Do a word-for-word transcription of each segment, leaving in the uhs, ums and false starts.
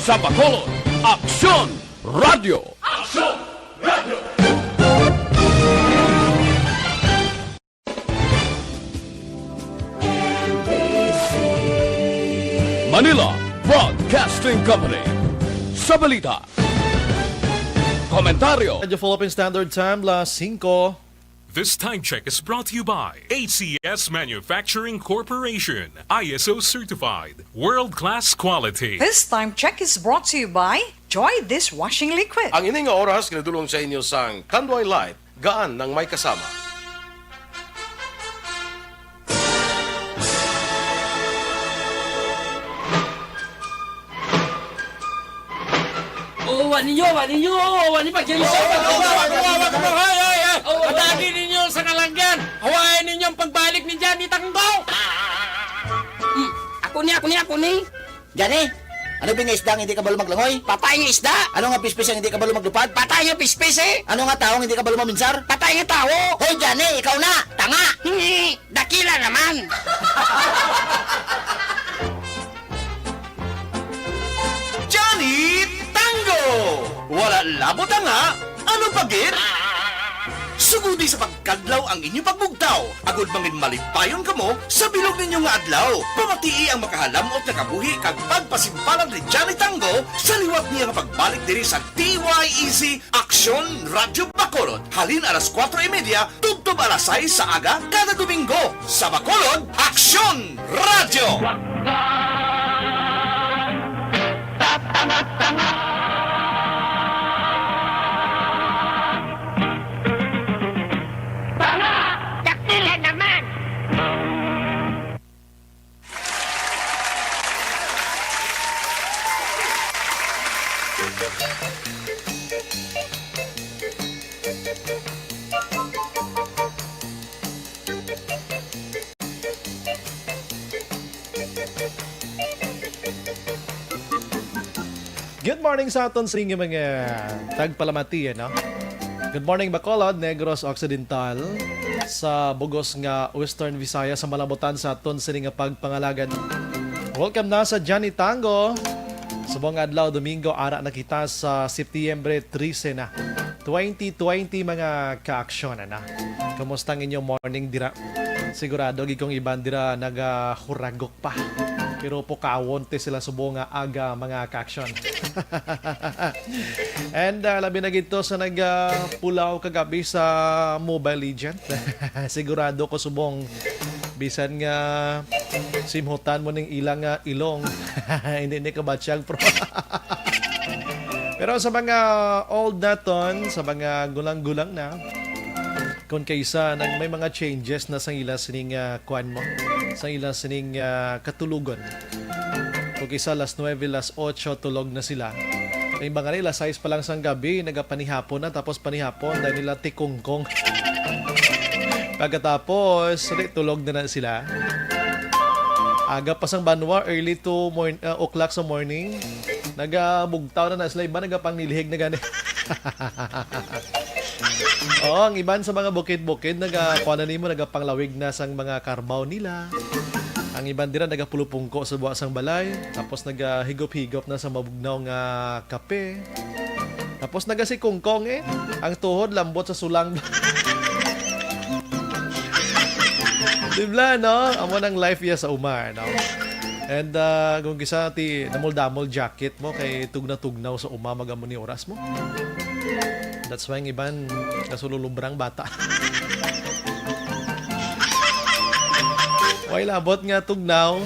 Sa Bacolod, Aksyon Radyo. Aksyon Radyo. Manila Broadcasting Company. Sa balita, komentaryo. Radyo Philippine Standard Time, las singko. This time check is brought to you by A C S Manufacturing Corporation, I S O certified, world-class quality. This time check is brought to you by Joy Dishwashing Liquid. Ang ini nga oras ginadulong sa inyo sang Tanduay Light, gaan nang may kasama. Oo, wa ninyo, wa ninyo, wa ni pagkilala. Oo, wa, wa, wa, wa, wa, hoy, hoy, hoy. Oo, wa. Atagi ninyo sa kalanggan. Hawayan ninyo ang pagbalik ni Johnny Tangbo. Hmm, ako ni, ako ni, ako ni. Johnny, ano ba nga isda ang hindi kabalo maglangoy? Patay nga isda. Ano nga pispis ang hindi kabalo maglupad? Patay nga pispis, eh. Ano nga tawo ang hindi kabalo maminsar? Patay nga tawo. Hoy, Johnny, ikaw na. Tanga. Dakila naman. Johnny Tango! Wala labot ang nga, ano pa gid? Sugodi sa pagkadlaw ang inyo pagbugtaw, agod mangin malipayon kamo sa bilog ninyo nga adlaw. Pamatii ang makahalamot nga kabuhi kag pagpasimpalag ni Johnny Tango sa liwat niya nga pagbalik diri sa D Y E C Aksyon Radyo Bacolod, halin alas kuwatro y media tubtob alas sais sa aga kada Domingo. Sa Bacolod, Aksyon Radyo! Dakila naman! Good morning sa aton sa inyo mga tagpalamati, ano? Good morning, Bacolod, Negros Occidental, sa bugos nga Western Visayas, sa malabutan sa aton sini nga pagpangalagad. Welcome na sa Johnny Tango. Subong adlaw, Domingo, ara na kita sa Setyembre trese na, twenty twenty, mga kaaksyon, ana. Kumusta ang inyong morning dira? Sigurado gid kung iban dira nagahuragok pa. Pero pukawon ti sila subong nga aga, mga kaaksyon. And, ah, labi na gid to sa nagapulaw kagabi sa Mobile Legend. Sigurado ko subong bisan nga simhutan mo ning ilang, ah, ilong, hindi ni kabatyag, pro. Pero sa mga old naton, sa mga gulang-gulang na, kung kaisa nag-, may mga changes na sa ila sining, ah, kuan mo, sa ila sining, ah, katulogon. Kung kaisa las nuebe, las otso, tulog na sila. Ang iba nga nila, sais pa lang sang gabi, nagapanihapon na, tapos panihapon, dahil nila tikungkong. Pagkatapos, di, tulog na na sila. Aga pa sang banwa, early to morn-, ah, o'clock sa morning. Nagabugtaw na na sila, iba nagapanglilhig na gani. Oo, ang iban sa mga bukid-bukid, nagakuha na nimo, nagapanglawig na sang mga karbaw nila. Ang iban dira nagapulupungko sa buwa sang balay, tapos nagahigop-higop na sa mabugnaw nga kape. Tapos nagasikungkong, eh. Ang tuhod lambot sa sulang. Di ba, no? Amo nang life iya sa uma, no? And, ah, kung kisa ti damol-damol jacket mo, kay tugnaw-tugnaw sa uma, magamo ni oras mo. That's why ang iban kasululubrang bata. Way labot nga tugnaw.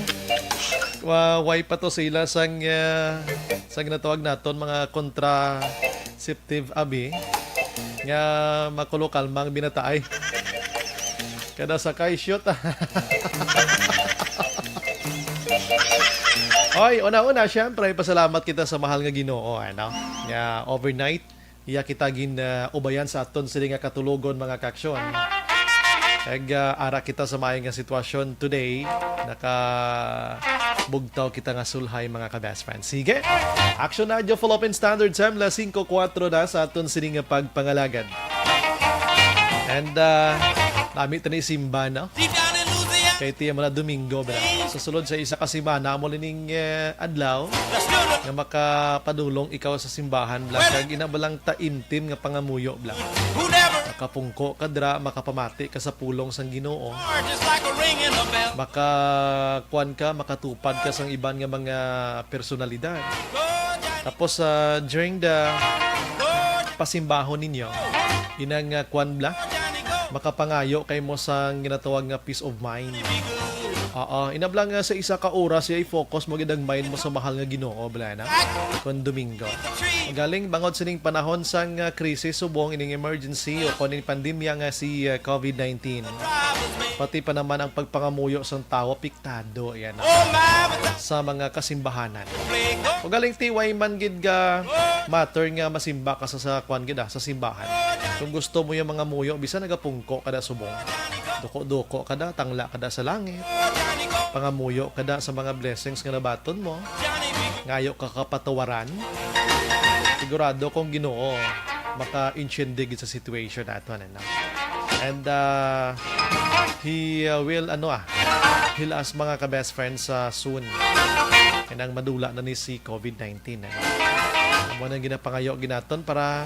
Wa-, way pa to sila sang, ah, sang ginatawag naton mga contraceptive abi nga makulo kalma ang binataay. Kada sakay, shoot. Oy, una-una, syempre, pasalamat kita sa mahal nga Ginoo, ano? Nga overnight, iya kita gin, ah, ubayan sa aton sini nga katulogon, mga kaaksyon. Kag, ah, ara kita sa maayo nga sitwasyon today, nakabugtaw kita nga sulhay, mga ka-best friends. Sige, Aksyon Radyo Philippine Standard Time, las singko kuwatro na sa aton sini nga pagpangalagad. And, ah, nami tani simba, no? Kay tiya mo na Domingo, bla. Sa sulod sa isa ka semana, amo lining, eh, adlaw nga makapadulong ikaw sa simbahan, bla. Kag ina ba lang taimtim nga pangamuyo, bla. Makapungko ka dira, makapamati ka sa pulong sang Ginoo. Maka, kuwan ka, makatupad ka sang iban nga mga personalidad. Tapos, ah, during the pasimbahon ninyo, inang, ah, kuwan, bla, makapangayo kay mo sang ginatawag nga peace of mind. Oo, inablang nga sa isa ka oras, iya i-focus mo gid ang mind mo sa mahal nga Ginoo, bla na, kon Domingo. Galing bangod sining panahon sang, ah, krisis subong ining emergency o kon ining pandemya nga si, ah, covid nineteen. Pati pa naman ang pagpangamuyo sang tawo apektado, yan, ah, sa mga kasimbahanan. O galing tiway man gid ga matter nga masimba ka sa, sa kwan gid, ah, sa simbahan. Kung gusto mo yung mga muyo, bisan nagapungko ka da subong. Duko-duko ka da, tangla ka da sa langit. Pangamuyo ka da sa mga blessings nga nabaton mo. Ngayo ka kapatawaran. Sigurado kung Ginoo, maka-intindi gid sa situation nato, ano, no? And, uh, he, uh, will, ano, ah, heal us, mga ka-best friends, uh, soon. Kanang madula na ni si covid nineteen, eh. Amo nang ginapangayo ginaton para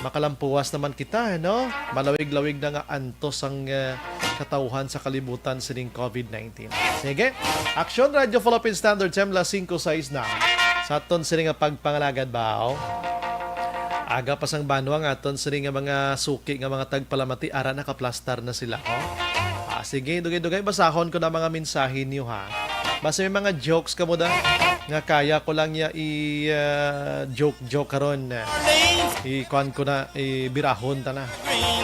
makalampuwas naman kita, no? Malawig-lawig na nga antos ang, uh, katawhan sa kalibutan sining covid nineteen. Sige, Action Radio Philippine Standard, Semla five six na. Sa aton sini nga pagpangalagad ba, oh? Aga pa sang banwa nga aton sini nga mga suki nga mga tagpalamati, ara nakaplastar na sila, oh. Ah, sige, dugay-dugay basahon ko na mga mensahe niyo, ha. Basta may mga jokes ka mo da, nga kaya ko lang ya i, ah, joke-joke karon. I-kuan ko na, ibirahon ta na.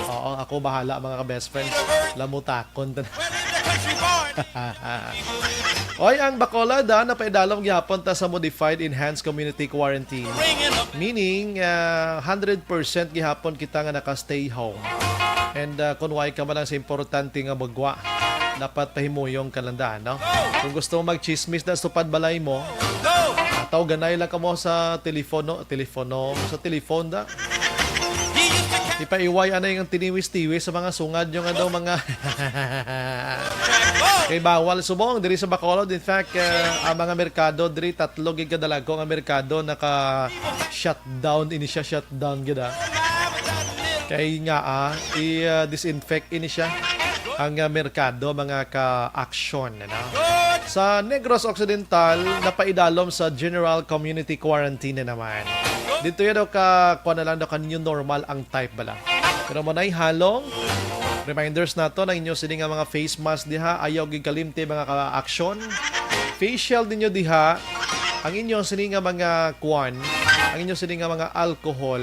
Oo, ako bahala, mga ka-best friends. Lamutakon ta na. Oy, ang Bacolod, ah, napaidalom gihapon ta sa modified enhanced community quarantine. Meaning, ah, hundred percent gihapon kita nga naka-stay home. And, ah, kung way ka man lang sa importante nga magwa, dapat pahimuyong ka lang daan, no? Kung gusto mo magchismis na sa tupad balay mo, ataw ganay lang ka mo sa telepono, telepono, sa telephone da. Ipaiway anay ang tiniwis-tiwis sa mga sungad nyo nga daw mga kay bawal subong diri sa Bacolod. In fact, uh, ang mga merkado diri, tatlo gid kadalago nga merkado naka shutdown, ini siya shutdown gid, ah. Kay nga, ah, i-disinfect ini siya ang, ah, merkado, mga ka-action, ano? Sa Negros Occidental, napaidalom sa general community quarantine na naman. Dito yan daw ka, kuha na lang daw ka new normal ang type bala. Pero mo na'y halong, reminders nato na inyo sini nga mga face mask diha, ayaw gid kalimti, mga ka-action. Face shield ninyo diha, ang inyo sini nga mga kuan, ang inyo sini nga mga alcohol,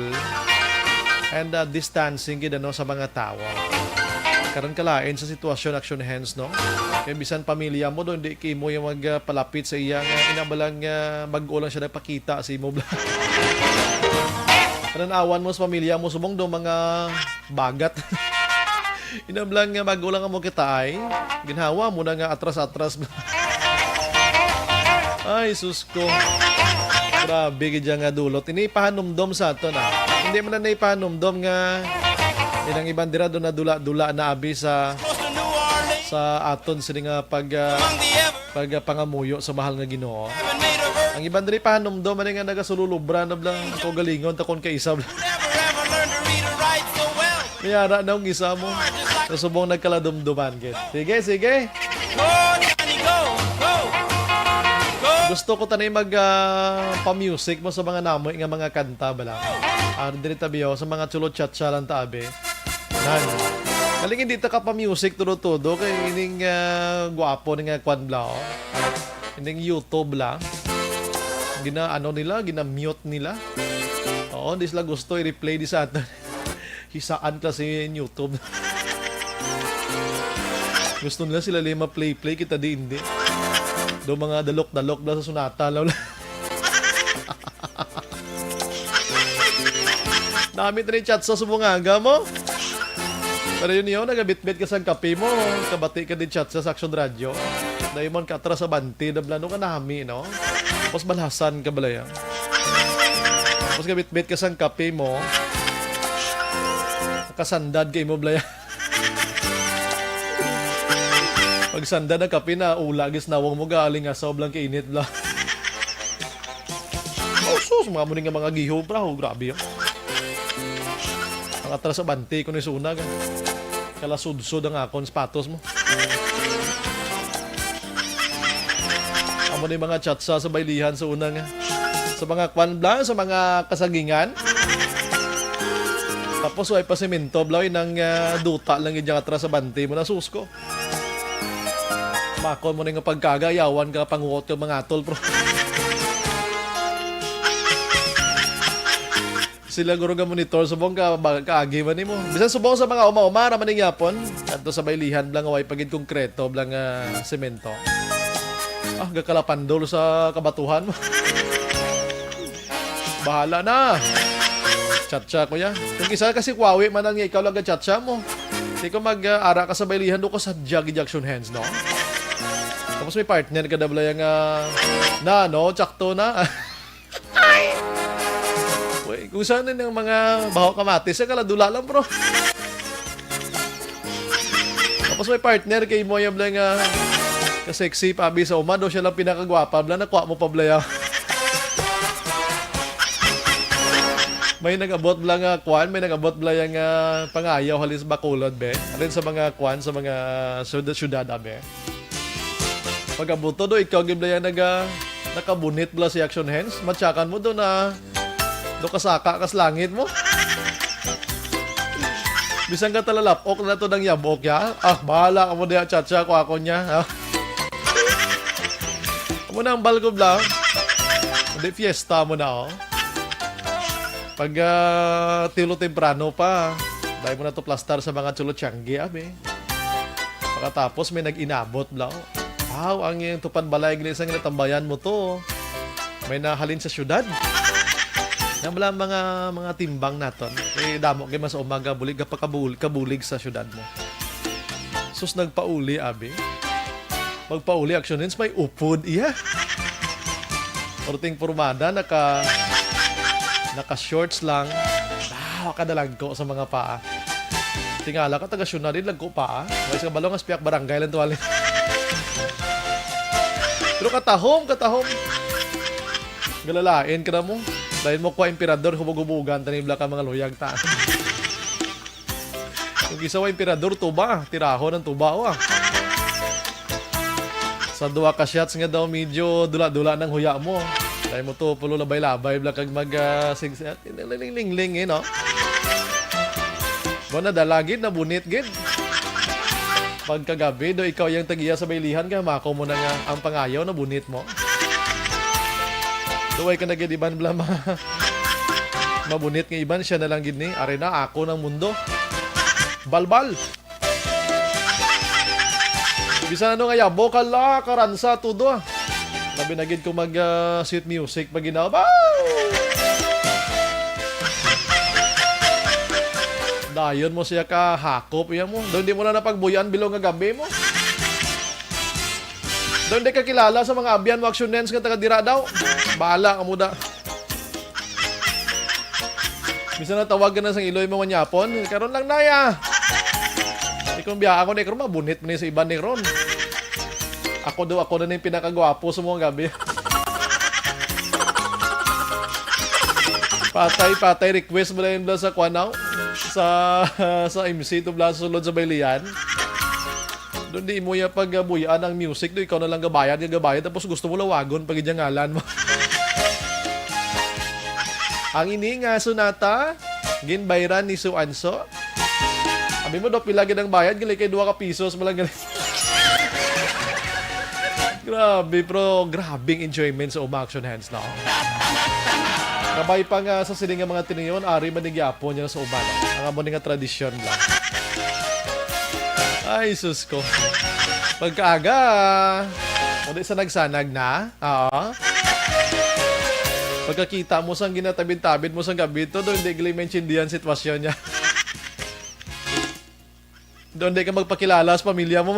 and, uh, distancing gid, ano, sa mga tawo. Karon kalain sa sitwasyon, action hands, no? Kay bisan pamilya mo, do, hindi kay mo yung magpalapit sa iya nga inabalang, uh, bag-o lang siya nagpakita sa imo. Pananawan mo sa pamilya mo, subong do mga bagat. Inablang nga bag-o lang mo kita ay ginhawa mo na nga atras-atras. Ay, sus ko. Grabe gid nga dulot. Ini pahanumdom sa aton, ah. Hindi man na ipahanumdom nga inang iban dira do na dula-dula na abi sa, sa aton sini nga pag, ah, pag, ah, pangamuyo sa mahal nga Ginoo. Ang iban diri pahanumdom man nga nagasululubra na blang kaugalingon ta kon kaisa blang. May ara na ang isa mo. Sa subong nagkaladumduman, gid. Sige, sige. Gusto ko tanay mag, ah, pa-music mo sa mga namoy nga mga kanta bala. Ah, diri tabi, oh, sa mga chulo chatsa lang tabi. Nan. Galing hindi ta ka pa-music todo-todo kay ining, ah, guwapo ni nga kwan bla, oh. Ining YouTube la. Gina, ano nila, gina-mute nila. Oo, di sila gusto i-replay di sa aton. Hisaan ka sa YouTube. Gusto nila sila lima play-play, kita di hindi. Do mga dalok-dalok bla sa sunata lang. Namit rin chat sa subungaga mo. Pero yun yun, nagabitbit ka sa kape mo. Kabati ka din chat sa Action Radio. Dahil man ka atras sa banti, dablano ka nami, no? Tapos balhasan ka bala yan. Tapos gabitbit ka sa kape mo. Nakasandad ka imo, blaya. Nagsanda na kape na ula, gis nawong mo, galing nga sa ublang kainit bla. Oh, sus, mga mo nga mga giho, bro. Oh, grabe yun. Ang atras sa bante ko ni Sunag. Kalasudsod ang akon sapatos mo. Amo ni mga chatsa sa baylihan sa unang, sa mga kwan bla, sa mga kasagingan. Tapos way pa semento bla, nang ah, duta lang yung atras sa bante mo, nasus ko. Makon mo ning pagkaga, yawan ka panguot ka mga atol, bro. Sila guro nga monitor subong ka ba-, kaagi man nimo. Bisan subong sa mga uma-uma ra man ning yapon, adto sa baylihan bla nga way pa gid konkreto bla nga semento. Ah, gakalapandol sa kabatuhan mo. Bahala na. Chatcha, kuya. Kung isa kasi kwawi man ang ikaw lang ang chatcha mo. Di ko mag-ara ka sa baylihan, do ko sa jug injection hands, no? Tapos may partner ka na bala yung, ah, na, no? Tsakto na. Uy, kung saan na yung mga baho kamatis, sa kaladula lang, bro. Tapos may partner kay mo yung bala nga ka-sexy pa, abi sa uma, do siya lang pinakagwapa, bala, nakuha mo pa, bala, ya. May nag-abot bala nga kwan, may nag-abot bala yang ah, pangayaw halin sa Bacolod, be. Halin sa mga kwan, sa mga syudad, syudad, abe. Pag-abot to, do, ikaw gid bala yang naga, nakabunit bala si Action Hands. Matyakan mo do na, do kasaka kas langit mo. Bisan ka talalapok na to nang yabok, ya. Ah, bahala ka mo diya, chacha, ko ako niya, ha? Amo na ang balgo bla. Hindi, fiesta mo na, oh. Pag ah, tilo temprano pa, dahil mo na to plastar sa mga chulo tiyanggi, abi. Pagkatapos may nag-inabot bla, oh. Wow, ang iyang tupad balay gini sa nga tambayan mo to. May nahalin sa syudad. Na bala mga, mga timbang naton. Eh, damo kay mas umaga, bulig ka pa kabul-, kabulig sa syudad mo. Sus, nagpauli, abi. Magpauli, Action Hands, may upod, iya. Porting pormada, naka, naka-shorts lang. Ah, kadalagko sa mga paa. Tingala ka, taga Syunari, lagko paa. May sa kabalo nga sa piyak barangay lang tuwali. Pero katahom, katahom. Galalain ka na mo. Dahil mo kwa emperador, hubog-hubugan, tanibla ka mga luyag ta. Kung isa wa emperador, tuba. Tirahon ang tuba, wa. Sa duha ka shots nga daw, medyo dula-dula ng huya mo. Dahil mo to, pulo labay-labay, bla kag mag, ah, sig-, lingling-lingling, eh, no? Ba, nadala gid, nabunit gid. Pagkagabi, do ikaw yung tagiya sa baylihan, kaya mako mo na nga ang pangayaw, nabunit mo. Duway ka na gid, iban bla ma-, mabunit nga iban, siya na lang gid ni. Are na, ako ng mundo. Balbal! Bisan ano nga yabo, kala, karansa, tudo, ah. Labi na gid kung mag, ah, sweet music pag ginawa. Dayon mo siya ka hakop, iya mo. Doon di mo na napagbuyan bilog nga gabi mo. Doon di ka kilala sa mga abyan mo, Action Hands nga taga dira daw. Bahala ka mo da. Bisan natawag ka na sang iloy mo manyapon, karon lang na ya. Di kung biya ako ni karon, mabunit man ni sa iban ni ron. Ako daw, ako na ning pinakagwapo sa mga gabi. Patay, patay, request mo na yun bla sa kwan, aw? Sa, sa M C to bla sa sulod sa baylihan. Doon di mo ya pag ah, buyaan ang music, do ikaw na lang gabayad, nga gabayad, tapos gusto mo lawagon pag ngalan mo. Ang ini nga sonata, ginbayran ni Su Anso. Abi mo daw, pila gid ang bayad, gali kay duha ka pisos mo lang gali. Grabe, pero grabing enjoyment sa uma, Action Hands, no? Kabay pa nga sa sini nga mga tiniyon, ari man ni gyapon niya sa uma, no? Ang amo ni nga tradisyon lang. Ay, sus ko. Pagkaaga, o di sa nagsanag na, oo. Pagkakita mo sang ginatabid-tabid mo sang gabi to, do, hindi gali maintindihan sitwasyon niya. Doon di ka magpakilala sa pamilya mo.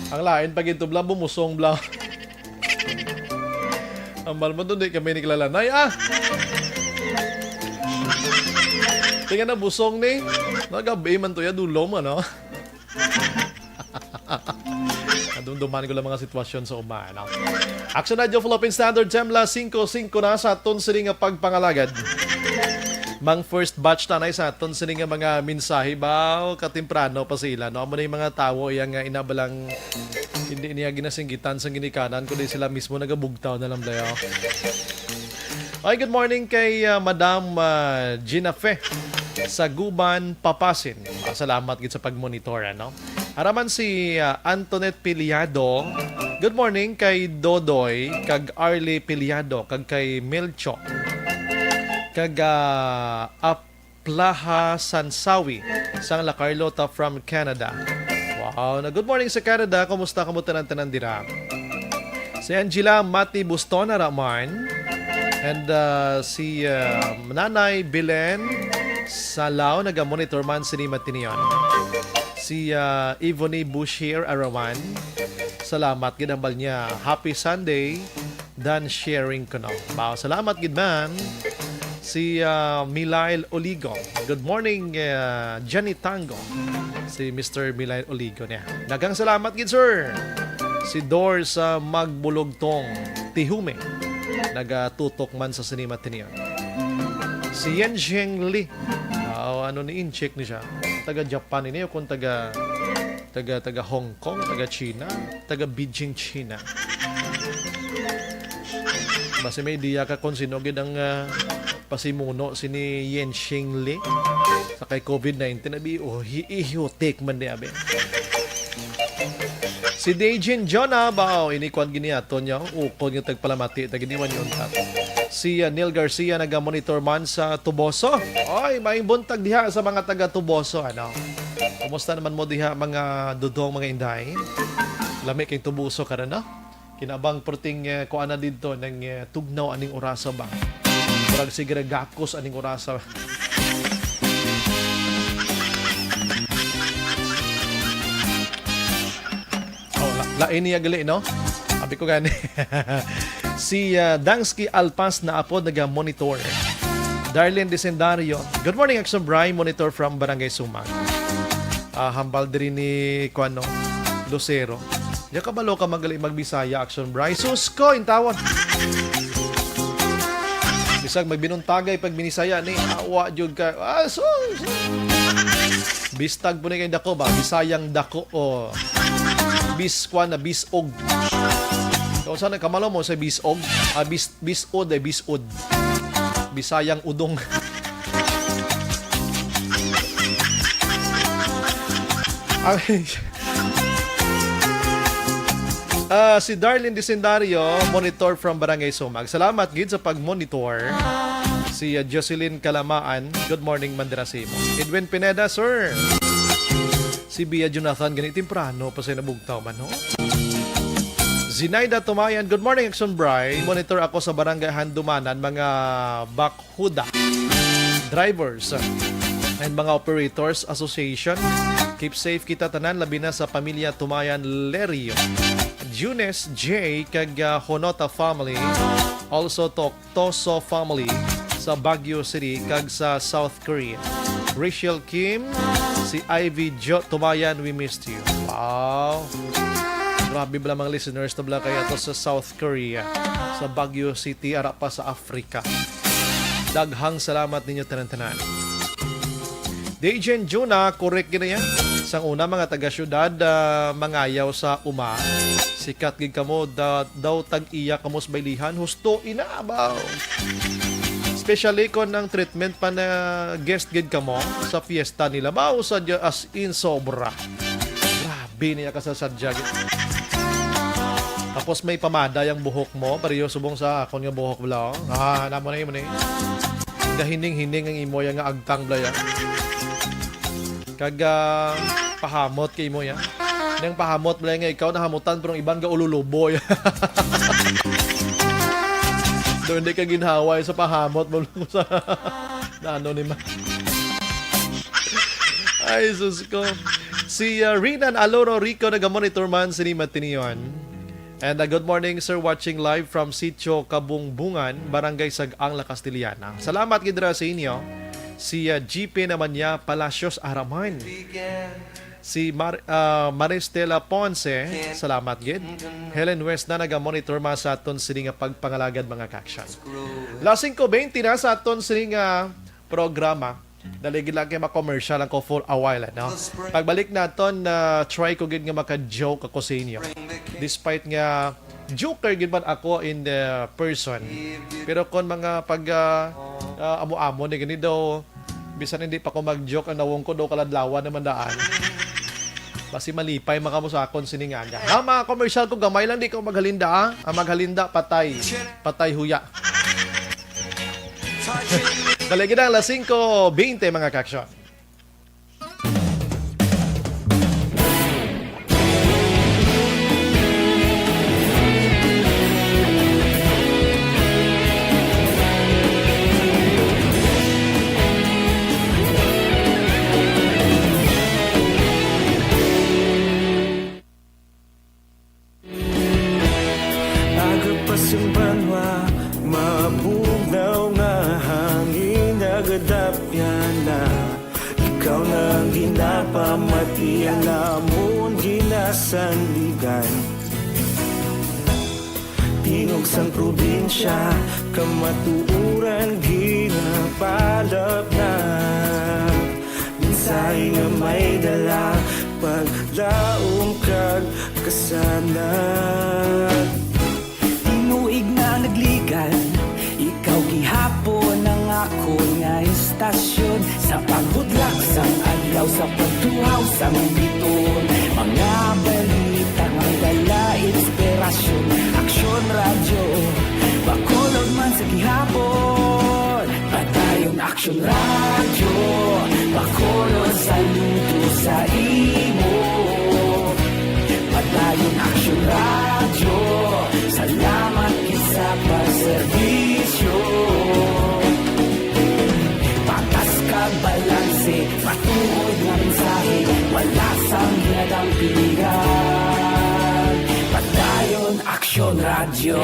Ang lain pag ito bla, bumusong bla. Ang balmo doon, di kami ni kilala. Nay, ah! Tingnan na, busong ni. Nagabi man to ya, dulo mo, no? Nadumduman ko lang mga sitwasyon sa uma, no? Action Radio Philippine Standard Time, las singko singko na sa aton sini nga pagpangalagad. Mang first batch tanay sa aton sini nga mga mensahe ba, o katemprano pa sila, no? Amo na yung mga tawo yang nga inabalang hindi niya ginasinggitan sa ginikanan, kundi sila mismo nagabugtaw na lang dayo. Ay, good morning kay, ah, Madam, ah, Gina Fe sa Guban, Papasin. Ah, salamat gid sa pagmonitor, ano? Araman si, ah, Antoinette Piliado. Good morning kay Dodoy, kag Arlie Piliado, kag kay Melcho, kag, ah, Aplaha Sansawi, sang La Carlota from Canada. Wow, na good morning sa Canada. Kumusta kamo tanan-tanan dira? Si Angela Mati Buston, araman. And, ah, si, ah, Nanay Belen Salao, naga-monitor man sini matinion. Si, ah, Ivone Bushir, araman. Salamat gid, hambal niya. Happy Sunday. Dan sharing ko, no? Wow, salamat gid man. Si, ah, Milail Oligo. Good morning, ah, Johnny Tango. Si Mister Milail Oligo niya. Daghang salamat gid, sir. Si Dor sa Magbulugtong, Tihume. Nagatutok man sa sinima tiniyon. Si Yen Xiang Li. Wow, ano ni, incheck ni siya. Taga Japan ini o kung taga, taga, taga Hong Kong, taga China, taga Beijing, China. Basi may idea ka kung sino gid ang, ah, pasimuno sini Yen Xiang Li sa kay covid nineteen, abi, oh, hi-, ihutik man di, abi. Si Dejin Jonah, bao, ini kwan gini ato niya, ukod nga tagpalamati, taginiwan ni untat. Si, ah, Neil Garcia naga-monitor man sa Tuboso. Oy, maayong buntag diha sa mga taga Tuboso, ano? Kumusta naman mo diha, mga dudong, mga inday? Lami kay Tuboso ka na, no? Kinabang perting, eh, kuan na didto nang, eh, tugnaw aning orasa ba? Murag sige ra gakos aning orasa. Oh, la-, lain niya gali, no? Abi ko gani. Si, ah, Dangsky Alpas na apod naga-monitor. Darlene Desendario. Good morning, Action Bry. Monitor from Barangay Sumag. Ah, hambal diri ni, kuan, no? Lucero. Ya kabalo ka magali magbisaya, Action Bry. Sus ko, intawon. Bisag magbinuntagay pag binisaya ni, awa jud ka. Ah, sus. Bistag po ni kay dako ba? Bisayang dako o bis, kuan na, bisog. Kung saan, kamalo mo sa bisog? Ah, bis, bisod, eh, bisod. Bisayang udong. Ay. Ah, si Darlene Disendario, monitor from Barangay Sumag. Salamat gid sa pag-monitor. Si, ah, Jocelyn Kalamaan, good morning, Mandrasimo. Edwin Pineda, sir. Si Bia Jonathan, gani temprano pa sa nabugtaw man, no? Zinaida Tumayan, good morning, Action Bry. Monitor ako sa Barangay Handumanan, mga bak-, Huda, drivers, and mga operators association. Keep safe kita tanan, labi na sa pamilya Tumayan Lerio, Junes J, kag, ah, Honota family. Also to Toso family sa Baguio City kag sa South Korea. Rachel Kim, si Ivy Jo Tumayan, we missed you. Wow. Grabe bala mga listeners na bala kaya to sa South Korea, sa Baguio City, ara pa sa Africa. Daghang salamat ninyo tanan-tanan. D J Juna, correct gid na yan. Sang una, mga taga-syudad, ah, mangayaw sa uma. Sikat gid kamo, da-, daw tag-iya kamo sa baylihan. Husto, ina, abaw. Especially kung ang treatment pa na guest gid kamo sa fiesta nila. Mao sa dya, as in, sobra. Grabe niya ka sa sadya gid. Tapos may pamada yung buhok mo, pareho subong sa akon nga buhok bala, oh. Ah, namo na yun, eh. Gahining-hining ang imo yang nga agtang bala, ya. Kag, ah, pahamot kay imo, ya. Nang pahamot bala nga ikaw nahamutan, pero ang iban ga ululuboy. Doon di ka ginhaway sa pahamot mo sa na ano ni ma-, ay, sus ko. Si, uh, Rinan Aloro Rico naga-monitor man sini matinion. And, uh, good morning, sir. Watching live from Sitio Kabungbungan, Barangay Sag-ang, La Castellana. Salamat gid ra sa inyo. Si, uh, G P naman niya, Palacios Araman. Si Mar-, uh, Maristela Ponce, salamat gid. Helen West na naga-monitor man sa aton sini nga pagpangalagad, mga ka-action. Las singko bente na sa aton sini nga programa. Dali gid lang kay ma-commercial lang ko for a while, no? Pagbalik naton, na try ko gid nga maka-joke ako sa inyo. Despite nga joker gid man ako in the person. Pero kon mga pag, ah, ah, amo-amo ni gani daw, bisan hindi pa ko mag-joke, ang nawong ko daw kaladlawan naman daan. Basi malipay man kamo sa akon sining aga. Ah, mga commercial ko, gamay lang, di ko maghalinda, ah. Ang maghalinda, patay. Patay huya. Dali gid ang las singko bente, mga ka-action. Aga pa sing banwa, mabugnaw nga hangin, nagadapyan na. Ikaw na ang ginapamatian namon, ginasandigan. Tingog sang probinsya, kamatuoran ginapalapnap. Mensahe nga may dala, paglaom kag kasanag. Tinuig na nagligan, ikaw gihapon ang akon nga istasyon. Sa paghudlak sang adlaw, sa pagtuhaw sang bituon, mga balita nga dala inspirasyon. Aksyon Radyo, Bacolod man sa gihapon. Padayon Aksyon Radyo, Bacolod, saludo sa imo. Padayon Aksyon Radyo, salamat gid sa pagserbisyo. Patas kag balanse, matuod nga mensahe, wala sang ginadang piligan. Padayon Aksyon Radyo.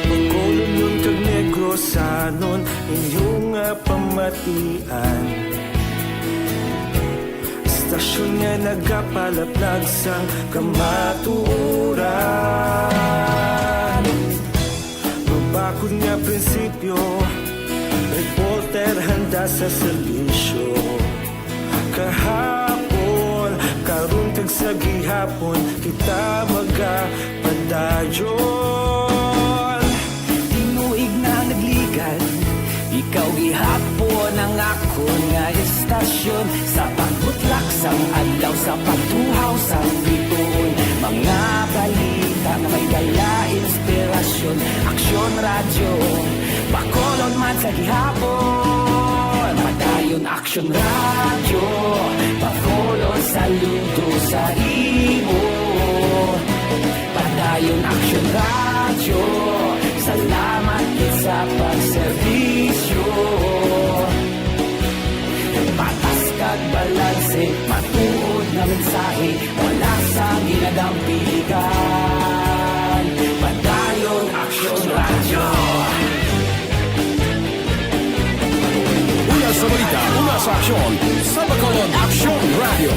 Bacolodnon kag Negrosanon, inyo nga pamatian. Istasyon nga nagapalaplag sang kamatuoran. Mabakod nga prinsipyo, reporter handa sa serbisyo. Kahapon, karon kag sa gihapon, kita magapadayon. Tinuig na nagligan, ikaw gihapon ang akon nga istasyon. Sa pagbutlak sang adlaw, sa pagtuhaw sang bituon, mga balita nga may dala inspirasyon. Aksyon Radyo, Bacolod man sa gihapon. Padayon Aksyon Radyo, Bacolod, saludo sa imo. Padayon Aksyon Radyo, salamat gid sa pagserbisyo. Patas kag balanse, matuod nga mensahe, wala sang ginadang piligan. Padayon Aksyon Radyo. Una sa balita, una sa aksyon, sa Bacolod Aksyon Radyo.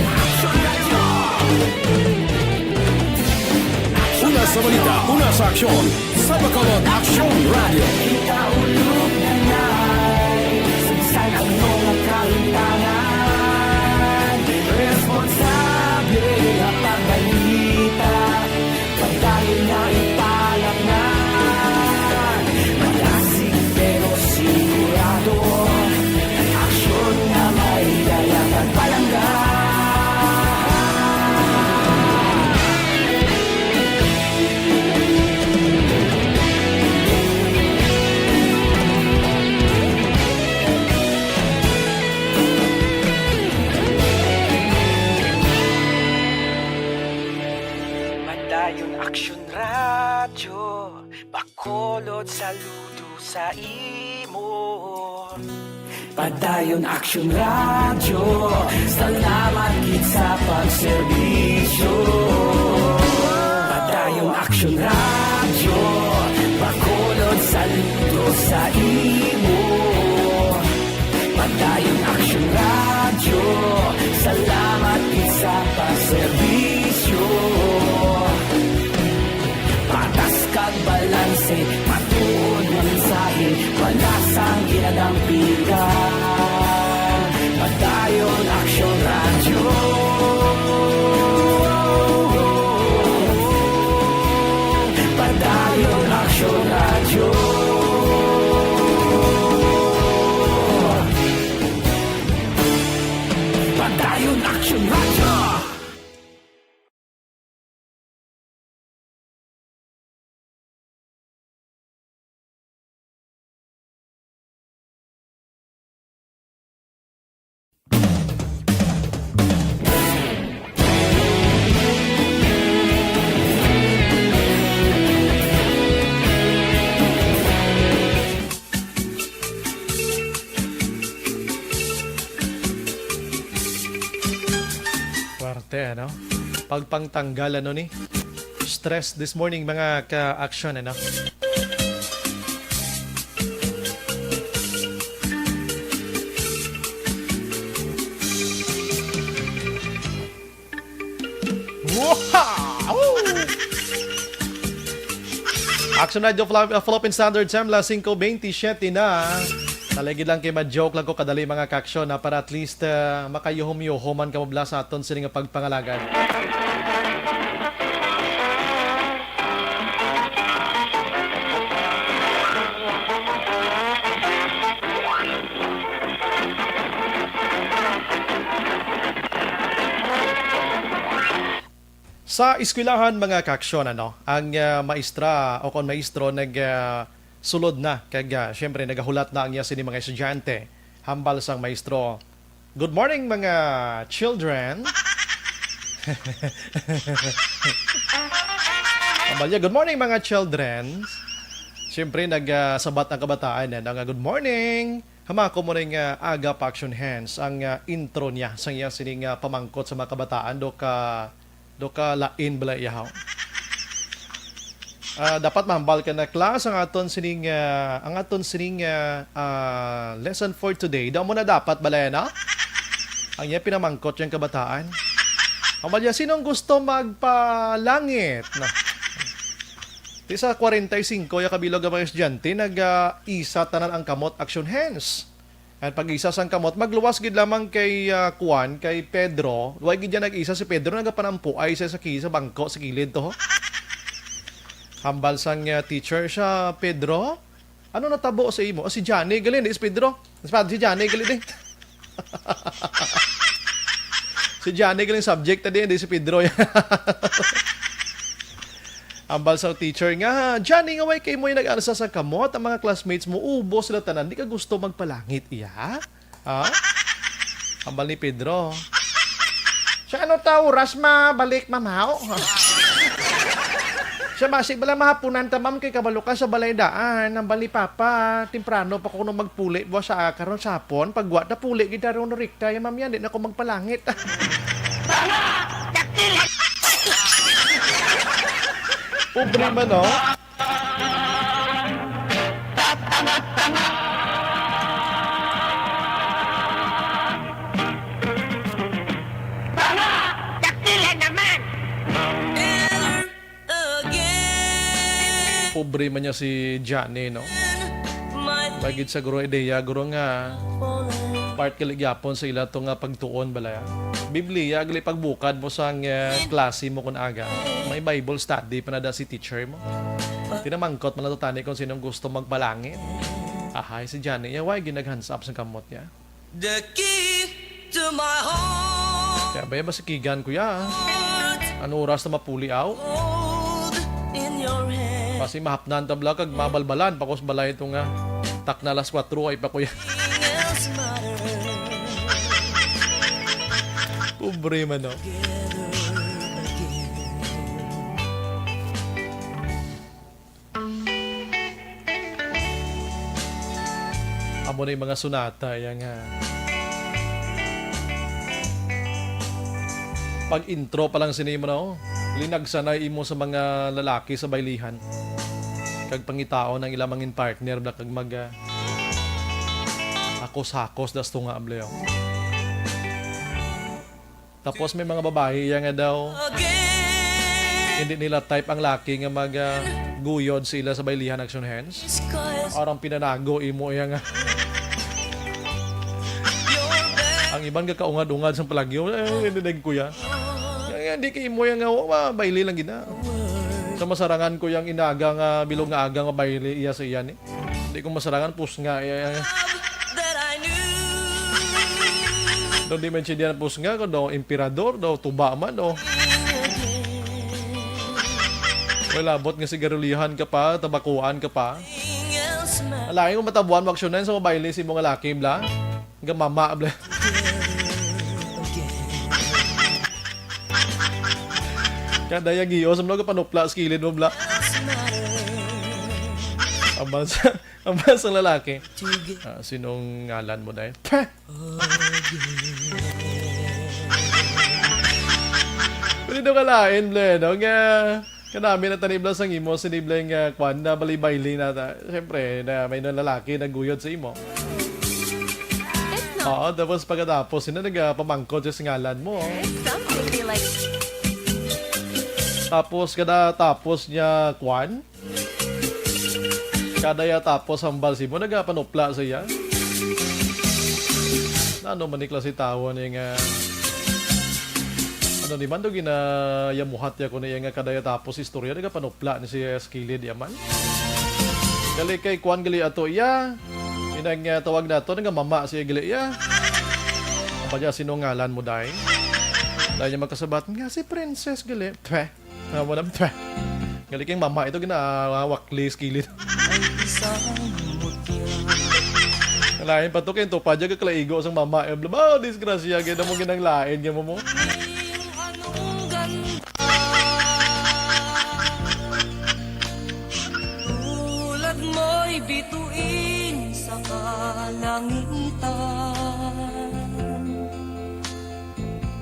Una sa balita, una sa aksyon, sa Bacolod Aksyon Radyo. Kita ulog na nai, sa bisan ano nga kahitangan, responsable nga pagbalita. Padayon nga ipalapnan, malasig pero sigurado. Aksyon nga may dala kag palangga. Padayon Aksyon Radyo, Bacolod, saludo sa sa imo. Padayon Action Radio, salamat gid sa pagserbisyo. Padayon Action Radio, Bacolod saludo sa imo. Padayon Action Radio, salamat gid sa pagserbisyo. Patas kag balanse, matuod nga mensahe, wala sang ginadampigan. Padayon Action Radio. Padayon Action Radio. Padayon Action Radio. Parte, ano? Pagpangtanggal, ano, ni? Stress this morning, mga ka-action, ano? Wow! Action Radio Philip-, Philippine Standard Time, las singko bentisiete na. Naligid lang kay ma-joke lang ko kadali, mga ka-action, na para at least, ah, makayuhom-yuhoman kamo bala sa aton sini nga pagpangalagad. Sa eskwelahan, mga ka-action, ano, ang, ah, maestra o kon maestro nag, ah, sulod na kag, ah, siyempre, nagahulat na ang iya sini mga estudyante. Hambal sang maestro, "Good morning, mga children." Hambal niya, "Good morning, mga children." Siyempre, nag, ah, sabat ang kabataan, eh, nga, "Good morning." Hamako mo ning, ah, aga pa, Action Hands, ang, ah, intro niya sa iya sining, ah, pamangkot sa mga kabataan, do ka, do ka lain bala iya, ho. Ah, dapat mahambal ka na, class, ang aton sining, ah, ang aton sining, ah, ah, lesson for today. Daw mo na dapat bala yan, ha? Ang iya pinamangkot yang kabataan. Ang balya, sinong gusto magpalangit? No? Ti sa kwarenta y singko ya kabilog nga mga estudyante, nag, ah, isa tanan ang kamot, Action Hands. At pag-isa sang kamot, magluwas gid lamang kay, ah, kuan, kay Pedro. Way gid yan nag-isa si Pedro, nagapanampuay siya sa ki-, sa bangko, sa kilid to. Hambal sang, ah, teacher siya, "Pedro, ano natabo sa imo?" "Ah, si Johnny gali, di si Pedro. Mas pa, si Johnny gali, di." Si Johnny galing subject, di, di si Pedro. Hambal sa teacher nga, "Johnny, nga way kay mo yung nag-alsa sa kamot, ang mga classmates mo, ubos sila tanan, di ka gusto magpalangit, iya?" Ha? Hambal ni Pedro. "Sa ano ta oras mabalik, mamaw?" "Sa basi bala mahapunan ta, ma'am, kay kabalo ka sa balay daan, hambal ni Papa, temprano pa ko kuno magpuli buwas sa karon sa hapon, pag wa ta puli gid ta ron rekta, ya, ma'am, yan, di na ko magpalangit." Pobre man, no? Tanga! Dakila naman! Pobre man niya si Johnny, no? Bagid sa guro ideya, guro nga part gali gyapon sa ila to nga pagtuon, balaya. Biblia, gali pagbukad mo sang, eh, klase mo kun aga. May Bible study pa na da si teacher mo. Tinamangkot man lang to tani kung sinong gusto magpalangit. Ahay, si Johnny, ya, why ginag-hands up sa kamot niya? The key to my heart. Kaya ba, ba si Kigan, kuya? Ano oras na mapuli, aw? Hold in your hand. Basi mahapnan tabla kag mabalbalan pa ko sa balay ito nga. Takna alas kwatro ay pa, kuya. Nothing else matters. Pobre man, no? Together again. Amo na yung mga sunata, yang, ah, pag-intro pa lang sini mo, no? Linagsanay imo sa mga lalaki sa baylihan. Kag pangitaon ang ilang mangin partner, bla, kag mag, ah, hakos-hakos das tunga, bla, oh. Tapos may mga babae iya nga daw hindi nila type ang laki nga mag, ah, guyod sa ila sa baylihan, action hands. Arang pinanago imo iya nga. Ang iban ka kaungad-ungad sang palagyo, eh, hindi nag kuya. Kaya hindi kay imo iya nga, wa, bayli lang gina. Sa masarangan ko yang inaga nga, bilog nga aga nga bayli iya sa iya ni. Hindi ko masarangan, pusnga iya. Daw di man siya diyan pusnga, kung daw emperador, daw tuba man, daw. Wala, labot nga sigarilyohan ka pa, tabakuan ka pa. Alain mo matabuan mo aksyonan sa mabayli si mong laki, bla. Gamama, bla. Kada ya gios, mo panupla sa kilid mo, bla. Ang bansa, ang bansang lalaki. Ah, sinong ngalan mo, day? Pah! Pwede daw kalain, ble, no? Nga, kanami na tanibla sang imo, sinibling, ah, kwan, na balibayli na ta. Siyempre, na may nang lalaki naguyod sa imo. Oo, tapos pagkatapos, sino nagpamangkot sa ngalan mo? Tapos, kada tapos niya, kwan? Kada ya tapos hambal si mo, nagapanupla siya. Ano man ni klase tawo ni nga, ano ni man do ginayamuhat ya ko niya nga kada ya tapos istorya, nagapanupla ni siya sa kilid ya man. Gali kay kwan gali ato iya, inang, ah, tawag nato, nagamama siya gali iya. Ang pa niya, sino ngalan mo, day? Dahil niya magkasabat, nga si Princess gali. Pweh. Ah, wala, pweh. Gali kay mama, ito ginawakli sa kilid. Lain pa to, kay ito pa dyan, kakalaigo sang mama. Eh, bla, ba, disgrasya, gina mo ginang lain, gina mo mo. Tulad mo'y bituin sa kalangitan.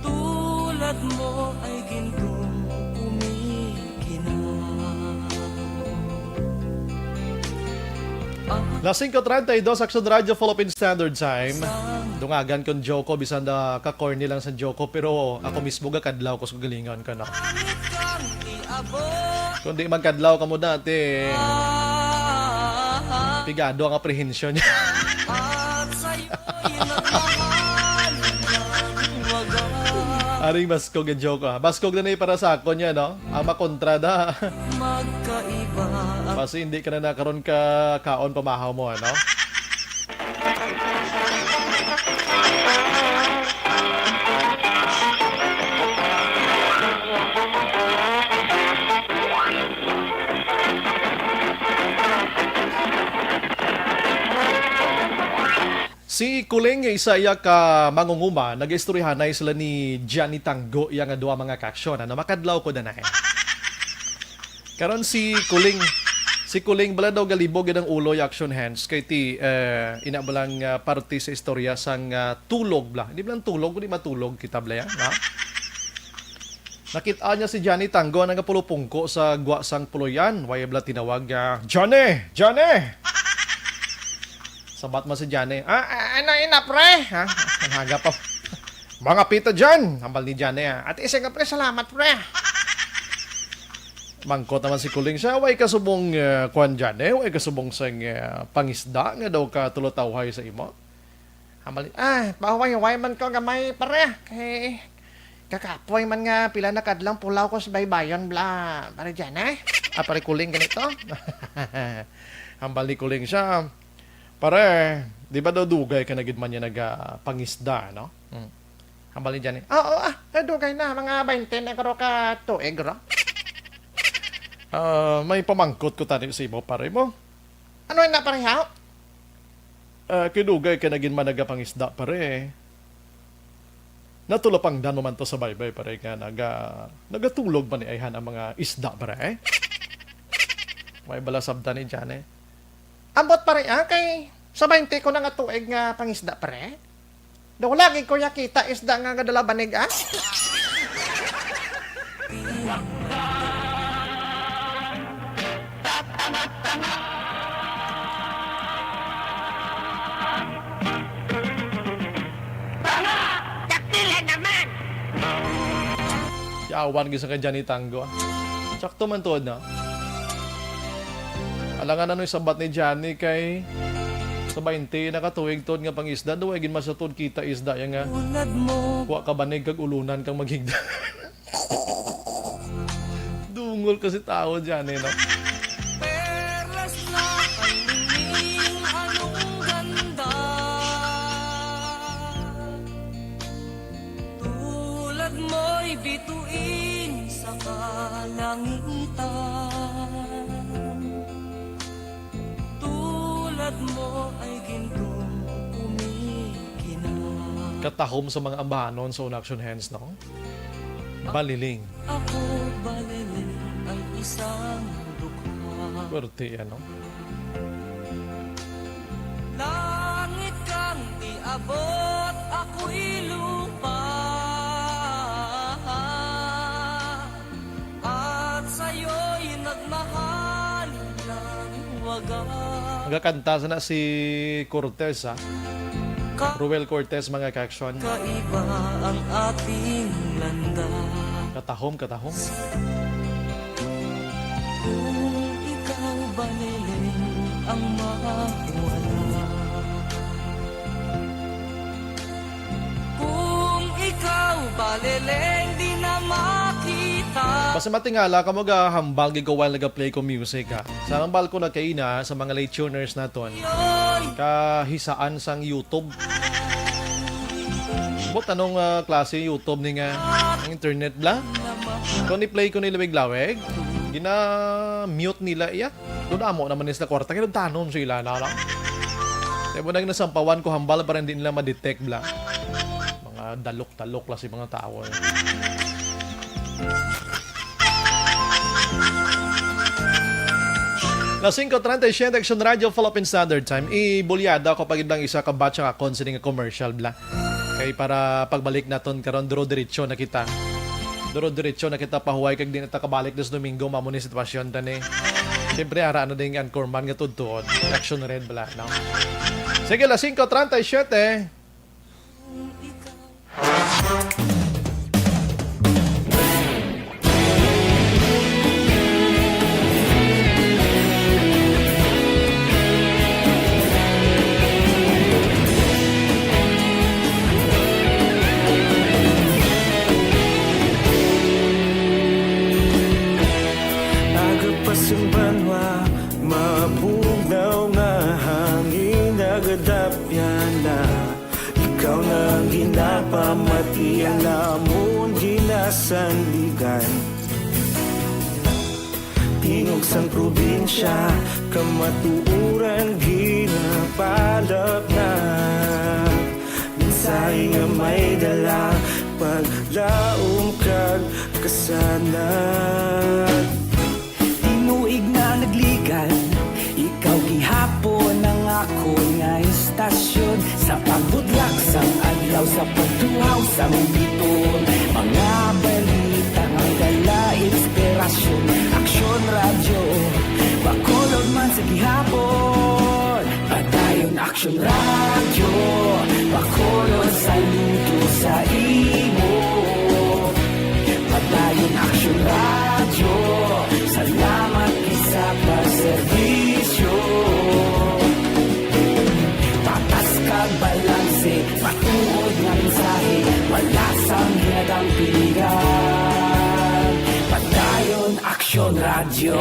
Tulad mo ay gintong kumikinang. Las singko treinta y dos, Action Radio, Philippine Standard Time. Dungagan kon joke ko, bisan na ka-corny lang sa joke ko, pero ako mismo gakadlaw ko sa galingan ka na. Kung di magkadlaw ka mo dati, pigado ang apprehension niya. Aring baskog ang joke, ah. Baskog na ni para sa akon niya, no? Ang makontra da. Magkaiba ang Basi hindi ka na nakaroon ka kaon pamahaw mo, ano? Si Kuling nga isa iya ka mangunguma, nagaistoryahanay sila ni Johnny Tanggo, iya nga duha mga kaaksyon. Ano, makadlaw ko na na, eh. Karon si Kuling, si Kuling bala daw galibog gid ang ulo, ya action hands, kay ti, eh, ina bala nga parte sa istorya sang, ah, tulog bala. Hindi bala tulog, kundi matulog kita bala, ya, no? Nakit-an niya si Johnny Tanggo nga nagapulupungko sa gwa sang puloyan. Way bala tinawag nga, "Johnny! Johnny!" Sabat man si Johnny, "Ah, ah, ano ina, pre?" Ha? Ang haga pa. "Mga pita dyan!" Hambal ni Johnny, ah. "At isa nga, pre, salamat, pre." Mangkot naman si Kuling siya, "Way kasubong, eh, kwan, Johnny? Way kasubong sang, eh, pangisda nga daw ka tulotawhay sa imo?" Hambal, "Ah, pahuway-huway man ko gamay, pare. Kay kakapoy man nga pila na kadlawng pulaw ko sa baybayon, bala, pare Jan, eh. Ah, pare Kuling, ganito." Hambal ni Kuling siya, "Pare, di ba daw dugay ka na gid man niya nagapangisda, no?" Hmm. Hambal ni Jan, "Oo, ah, eh, dugay na, mga baynte na guro ka tuig, guro." "Ah, may pamangkot ko tani sa imo, pare mo." "Ano na, pare, ha?" "Ah, kay dugay ka na gid man nagapangisda, pare. Natulapangdan mo man to sa baybay, pare, nga naga-, nagatulog man ni ayhan ang mga isda, pare?" May bala sabdan ni Jane. "Ambot, pare, ah, kay Sa baynte ko na nga tuig nga pangisda, pre. Daw lagi ko ya kita isda nga gadala banig, ah. Yawan gid sa kay Johnny Tango, ah. Sakto man tuod na. Alangan na noy sabat ni Johnny kay sa baynte na ka tuig tuod nga pangisda, daw ay gid masatod kita isda ya nga. Wa ka banig kag ulunan kang maghigda. Dungol kasi tawo dyan eh, no? Perlas na ang ningning anong ganda. Tulad mo'y bituin sa kalangitan. Tulad mo ay gintong kumikinang. Katahom sa mga ambahanon sa una action hands, no? Baliling. Ako baliling ang isang dukha. Pwerte, ano? Langit kang iabot, ako'y lupa. At sa'yo'y nagmahal ng wagas. Nagakanta sana si Cortez, ha? Ka- Ruel Cortez, mga ka-action. Kaiba ang ating landas. Katahom, katahom. Kung ikaw baliling ang mawala. Kung ikaw baliling di na makita. Basta matingala, kamo gahambal gid ko while nagaplay ko music, ha. Sa hambal ko na kaina sa mga late tuners naton. Kahisaan sang YouTube. But anong, ah, klase YouTube ni nga ang internet bla? Kung ni-play ko ni lawig-lawig, gina-mute nila iya. Doon amo naman sila kwarta, kinuntanon sila na lang. Kaya mo nang nasampawan ko hambal para hindi nila ma-detect bla. Mga dalok-dalok lang si mga tao, eh. Las singko treinta y siete, Action Radio, Philippine Standard Time. Ibulyada ko pa gid lang isa ka batch nga akon sini nga commercial bla. Kay para pagbalik naton karon, duro-diretso na kita. Duro-diretso na kita pahuway kag di na ta kabalik dos Domingo, mamo ni sitwasyon tani. Siyempre, ara na ding anchorman nga tudtuon. Action Red bla, no? Sige, las singko treinta y siete. Aga pa sing banwa, mabugnaw nga hangin, nagadapyan na. Ikaw na ang ginapamati, ang amon ginasandigan. Tingog sang probinsya, kamatuoran ginapalapnag. Mensahe nga may dala, paglaom kag kasanag. Tinuig na nagligan, ikaw gihapon ang akon nga istasyon. Sa pagbudlak sang adlaw, sa pagtuhaw sang biton, mga balita nga dala inspirasyon. Aksyon Radyo, Bacolod man sa gihapon. Padayon Aksyon Radyo, Bacolod, saludo sa imo. Padayon Aksyon Radyo, salamat gid sa pagserbisyo. Patas kag balanse, matuod nga mensahe, wala sang ginadampigan. Padayon Aksyon Radyo.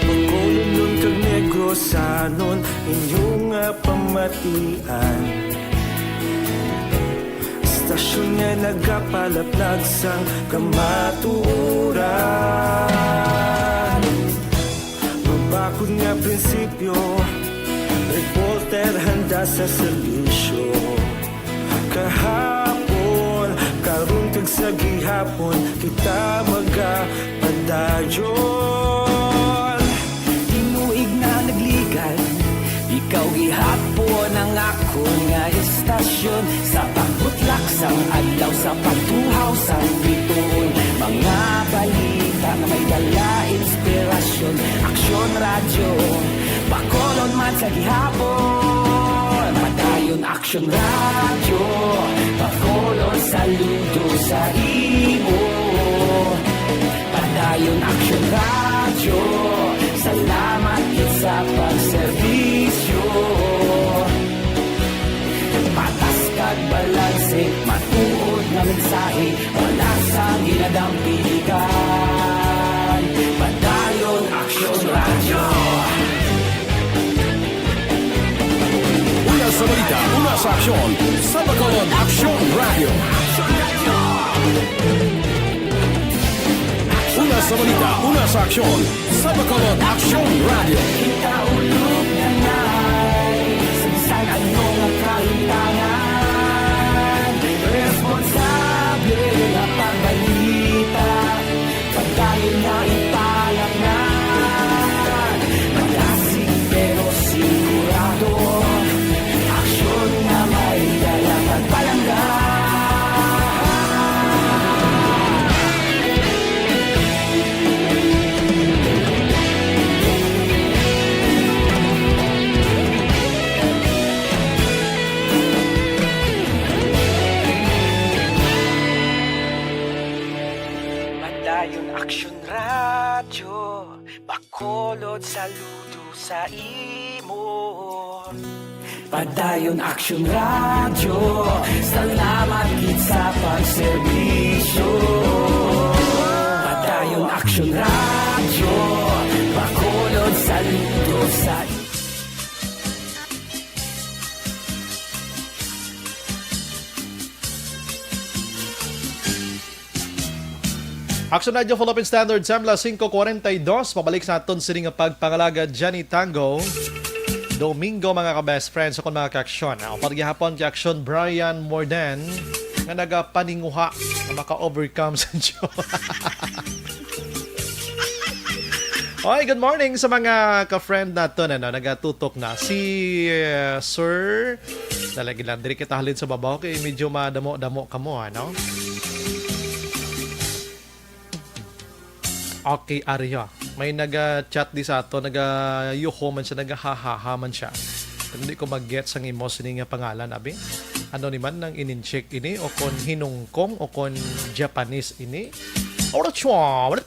Bacolodnon kag Negrosanon, inyo nga pamatian. Istasyon nga nagapalaplag sang kamatuoran. Mabakod nga prinsipyo, reporter handa sa serbisyo. Kahapon, karon kag sa gihapon, kita Radyo, tinuig na nagligan. Ikaw gihapon ang akon nga istasyon. Sa pagbutlak sang adlaw, sa pagtuhaw sang bituon, mga balita nga may dala inspirasyon. Aksyon Radyo, Bacolod man sa gihapon. Padayon Aksyon Radyo, Bacolod, saludo sa imo. Padayon Aksyon Radyo, salamat gid sa pagserbisyo. Patas kag balanse, matuod nga mensahe, wala sang ginadampigan. Padayon Aksyon Radyo. Una sa balita, una sa aksyon, sa Bacolod Aksyon Radyo. Una sa balita, una sa aksyon, sa Bacolod Aksyon Radyo. Kita ulog na nai, sa bisan ano nga kahitangan, responsable nga pagbalita, pagdayon nga ipalatngan. Malasig pero sigurado, aksyon nga may dala kag palangga. Padayon Aksyon Radyo, Bacolod, saludo sa imo. Padayon Aksyon Radyo, salamat gid sa pagserbisyo. Padayon Aksyon Radyo, Bacolod, saludo sa imo. Aksyon Radyo Philippine Standard, Samla singko kuwarenta y dos. Pabalik sa aton sini nga pagpangalagad, Johnny Tango. Domingo, mga ka-best friends, akon mga ka-aksyon. Ako pa gihapon kay Aksyon Brian Morden nga nagapaninguha nga maka-overcome sa Diyo. Oy, good morning sa mga ka-friend naton, ano, nagatutok na. Si, uh, Sir, talaga lang, diri kita halin sa babaw kay medyo madamo-damo kamo, ano? Okay, Arya. May naga-chat di sa ato, naga-yuho man siya, nagahahaha man siya. Pero hindi ko mag-gets ang imo sini nga pangalan, abi. Ano ni man nang inincheck ini, o kon hinungkong, o kon Japanese ini? Ora chwa, wala-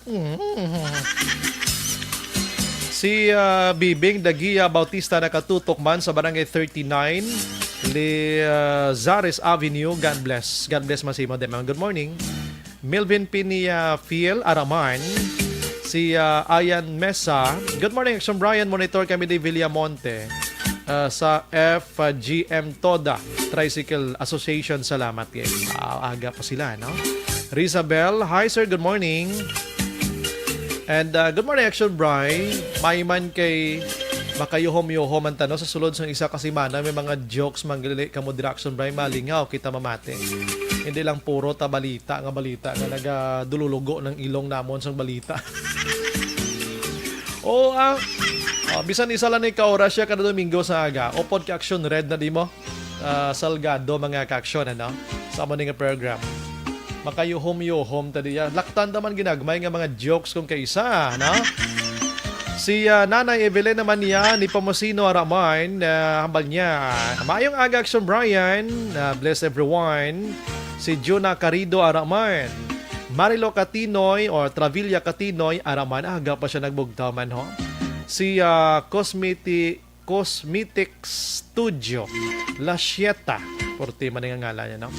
Si, ah, Bibing Dagia Bautista nakatutok man sa Barangay thirty-nine, Lizares Avenue. God bless. God bless, Masimo. Good morning. Melvin Pinia Fiel Araman, si, ah, Ayan Mesa. Good morning, Action Brian. Monitor kami di Villamonte, ah, sa F G M Toda Tricycle Association. Salamat, guys. Ah, aga pa sila, no? Rizabel, hi, sir. Good morning. And, ah, good morning, Action Bry. May man kay makayuhom-yuhom ang tano sa sulod sang isa ka semana, may mga jokes man gali kamo dira, Action Bry. Malingaw kita mamati. Hindi lang puro ta balita nga balita nga nagadululugo ng ilong namon sang balita. Oo, ah. Oh, bisan isa lang ni ka oras siya kada Domingo sa aga. Upod ka Action Red na di mo, ah, Salgado, mga ka-action, ano? Sa amo ni nga program. Makayuhom-yuhom ta diya. Laktan ta man ginagmay nga mga jokes kung kaisa, no? Si, ah, Nanay Evelyn naman niya, ni Pamusino Araman, ah, hambal niya, "Mayong aga, Action Brian. Ah, bless everyone." Si Juna Carido Araman. Marilo Katinoy or Travilla Katinoy Araman. Aga pa siya nagbugtaw man, ho. Si, ah, Cosmeti-, Cosmetic Studio La Sieta. Porte man nga ngalan niya, no?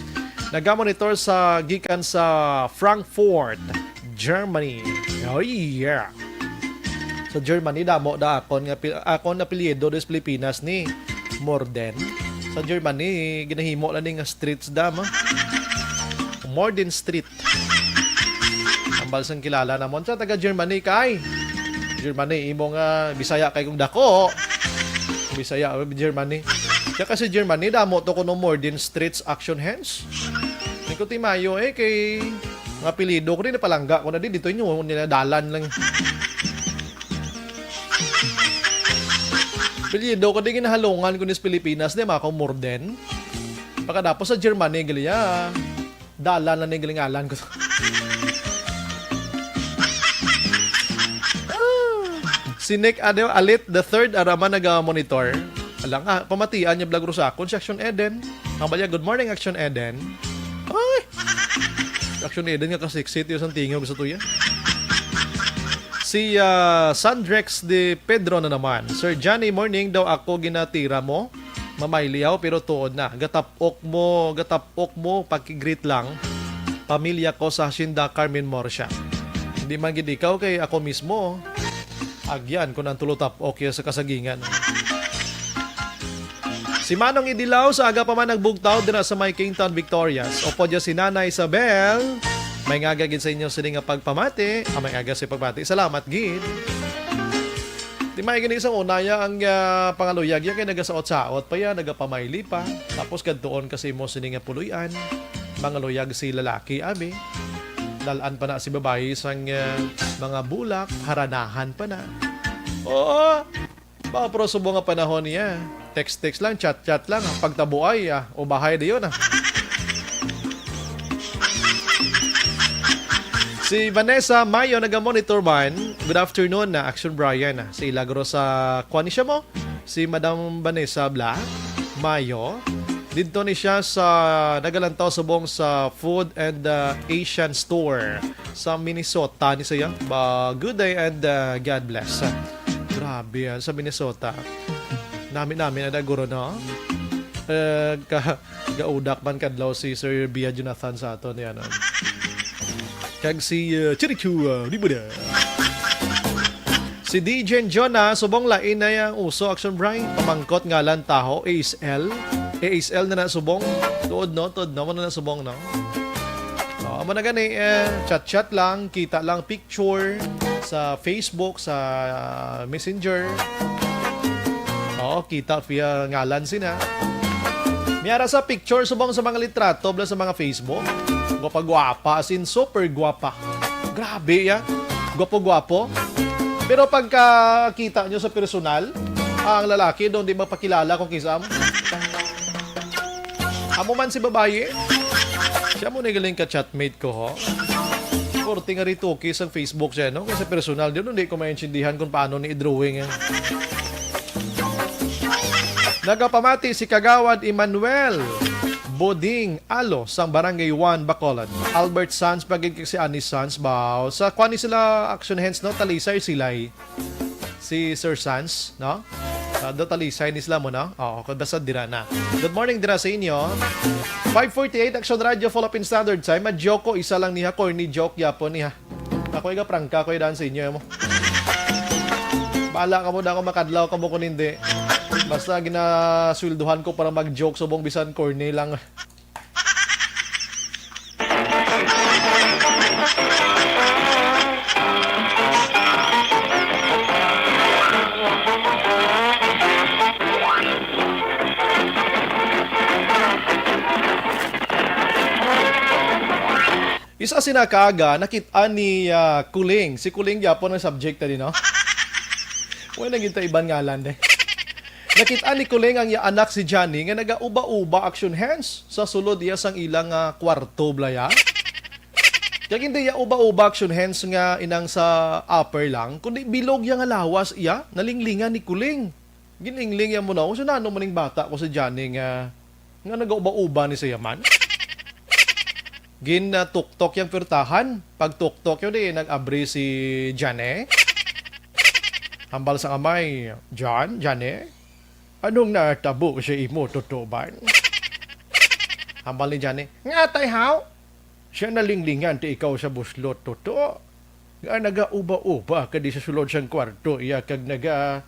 Nagamonitor sa, gikan sa Frankfurt, Germany. Oh, yeah. Sa Germany, damo da akon nga pi-, akon apelyido dos Pilipinas ni Morden. Sa Germany, ginahimo lang ni nga streets da, ma. Morden Street. Ambal sang kilala namon sa taga Germany kay. Germany, imo nga Bisaya kay kung dako. Bisaya, Germany. Siya kasi Germany, damo to kuno Morden Streets Action Hands. Ni ko timayo eh, kay Apelyido ko din, palangga ko na din. Dito inyo, nila dalan lang. Apelyido ko din, ginahalungan ko ni sa Pilipinas, di, mga Morden. Pagkatapos sa Germany, gali, ah. Dalan na ni galingalan ko. Si Nick Adeo Alit the third, ara man naga-monitor. Alang, ah, pamatian niya vlog ro sa akon, si Action Eden. Ang balya, "Good morning, Action Eden." Ay! Action Eden nga kasiksit, yung isang tingog sa tuya. Si, ah, Sandrex de Pedro na naman. "Sir Johnny, morning daw ako ginatira mo. Mamayliaw, pero tuod na. Gatap-ok mo, gatap-ok mo, paki-greet lang. Pamilya ko sa Hacienda Carmen Murcia." Hindi man gid ikaw, kay ako mismo. Agyan, kung ang tulo tap-ok ya sa kasagingan. Si Manong Idilaw sa aga pa man nagbugtaw dira sa may Kington Victorias. Opo dya si Nana Isabel. May ngaga gid sa inyo sini nga pagpamati. Ah, may ngaga sa pagpamati. Salamat gid. Di may gini isang unaya ang, ah, pangaluyag ya kay nagasaot-saot pa ya, nagapamayli pa. Tapos kadtuon kasi mo sini nga puloy-an. Mangaluyag si lalaki, abi. Lalan pa na si babayi sang, ah, mga bulak, haranahan pa na. Oo. Ba, pero subong nga panahon niya. Text-text lang, chat-chat lang. Ang pagtabuay, ah, ubahay dayon, ah. Si Vanessa Mayo naga-monitor man. Good afternoon na Action Brian, ah. Si Ilagro sa, kuwan ni siya mo? Si Madam Vanessa Bla Mayo. Didto ni siya sa nagalantaw subong sa Food and, ah, Asian Store sa Minnesota ni siya. Ba, good day and, ah, God bless. Grabe yan sa Minnesota. Nami-nami na da, guro, no? Eh, ka, gaudak man kadlaw si Sir Bia Jonathan sa aton, yan, no? Kag si, uh, Chirichu, uh, di ba na? Si D J Jonah, subong lain na yang uso, Action Brian. Pamangkot ngalan taho, A S L. A S L na na subong. Tuod, no? Tuod, no? Ano na subong, no? Oh, amo na gani, eh, chat-chat lang, kita lang, picture sa Facebook, sa Messenger. Oo, kita via ngalan sina. Miara sa picture subong sa mga litrato bla sa mga Facebook. Gwapa-gwapa, as in super gwapa. Grabe ya. Gwapo-gwapo. Pero pagkakita nyo sa personal, ang lalaki doon di mapakilala kung kisam. Amo man si babayi. Siya mo ni galing ka chatmate ko, ho. Korte nga rituki sa Facebook siya, no? Kasi personal, di, di ko maintindihan kung paano ni i-drawing yan. Nagapamati si Kagawad Emmanuel Boding Alo sang Barangay one, Bacolod. Albert Sanz, pagid kag si Annie Sanz, baw. Sa kwan ni sila, Action Hands, no? Talisay, Silay. Si Sir Sanz, no? Ah, do Talisay ni sila mo, no? Oo, kung basta dira na. Good morning dira sa inyo. Five forty-eight Action Radio, Philippine Standard Time. Ma-joke ko, isa lang niya, corny joke, yapon niya. Ako iga prangka ko idan sa inyo, mo. Bala ka mo na ako makadlaw ka mo kung hindi. Basta ginasweldohan ko para mag-joke, subong bisan corny lang. Isa sina kaaga, nakit-an ni, ah, Kuling. Si Kuling gyapon ang subject tadi, no? Wala na gyud ta iban ngalan, de. Nakit-an ni Kuling ang iya anak si Johnny nga nagauba-uba, Action Hands, sa sulod iya sang ilang, ah, kwarto, blaya. Kag hindi iya uba-uba, Action Hands, nga inang sa upper lang, kundi bilog iya nga lawas iya, nalinglingan ni Kuling. Ginlingling iya mo na, "Usa na, ano man ning bata ko si Johnny nga, nga nagauba-uba ni sa yaman?" Gin, ah, tuktok yang pirtahan. Pagtuktok yun, eh, nag-abri si Johnny. Hambal sa amay, "John, Johnny, anong natabo sa imo, tutuban?" Hambal ni Johnny, "Nga, tay, haw? Siya nalinglingan ti ikaw sa buslot, tuto. Nga nagauba-uba ka di sa sulod sang kwarto iya kag naga-,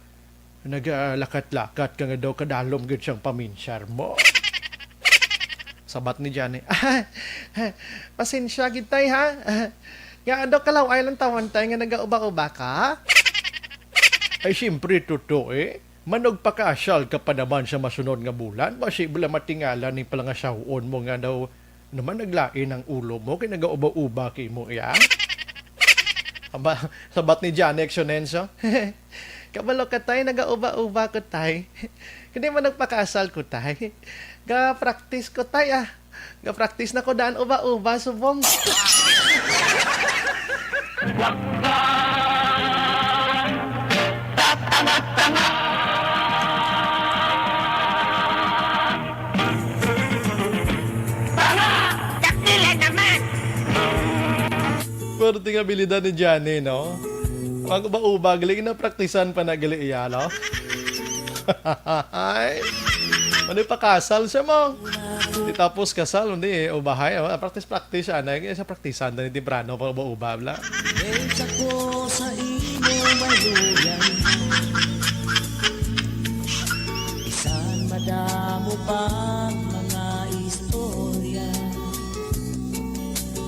nagalakat-lakat ka nga daw kadalom gid sang paminsar mo." Sabat ni Johnny, "Ah, pasensya gid, tay, ha? Nga daw kalaw-ay lang tawon, tay, nga nagauba-uba ka?" "Ay, siyempre, tuto, eh. Manugpakasal ka pa naman sa masunod nga bulan. Basi bala matingala ni palangasawon mo nga daw Naman naglain ang ulo mo kay nagauba-uba kay mo, ya? Aba, sabat ni Johnny Exonencio. Kabalo ka, tay, nagauba-uba ko, tay. Hindi man nagpakasal ko, tay. Ga-practice ko, tay, ah. Ga-practice na ko daan uba-uba, subong. Dakila naman! Pwerte nga abilidad ni Johnny, no? Pag uba-uba, galing na praktisan pa na gali iya, no? Ay, ano yung pakasal siya mo? Di tapos kasal, hindi eh. Ubahay, oh. Practice, practice siya. Ano yung sa praktisan, dali temprano, pag uba-uba, bla? Sa ko sa imo maluyan. Bisan madamo pa ang mga istorya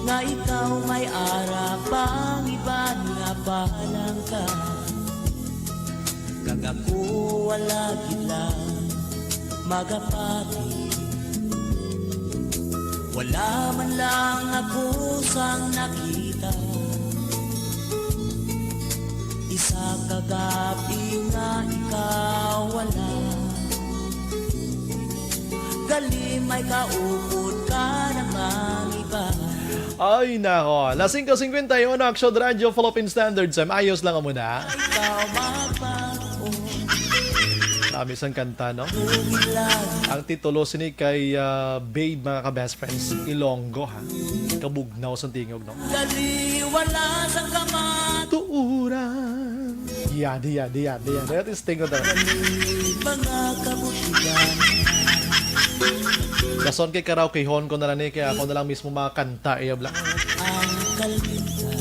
nga ikaw may ara pang iban nga palangka, kag ako wala gid lang magapati. Wala man lang ako sang nakita. Isa ka gabi nga ikaw wala. Gali may kaupod ka namang iba. Ay, nako. Las singko singkwenta y uno, Action Radio, Philippine Standard Time. Ayos lang muna. Ikaw magbaon. Dami sang kanta, no? Ang titulo sini kay, ah, Babe, mga ka-best friends, Ilonggo, ha? Kabugnaw sang tingog, no? Gali wala sang kamatuoran. Yadi, yadi, yadi, yadi. That is tingog na. Gali mga kabutihan. Dason kay karaokehon ko na lang ni, kaya ako na lang mismo makakanta, iya bla. Ang kalimitan.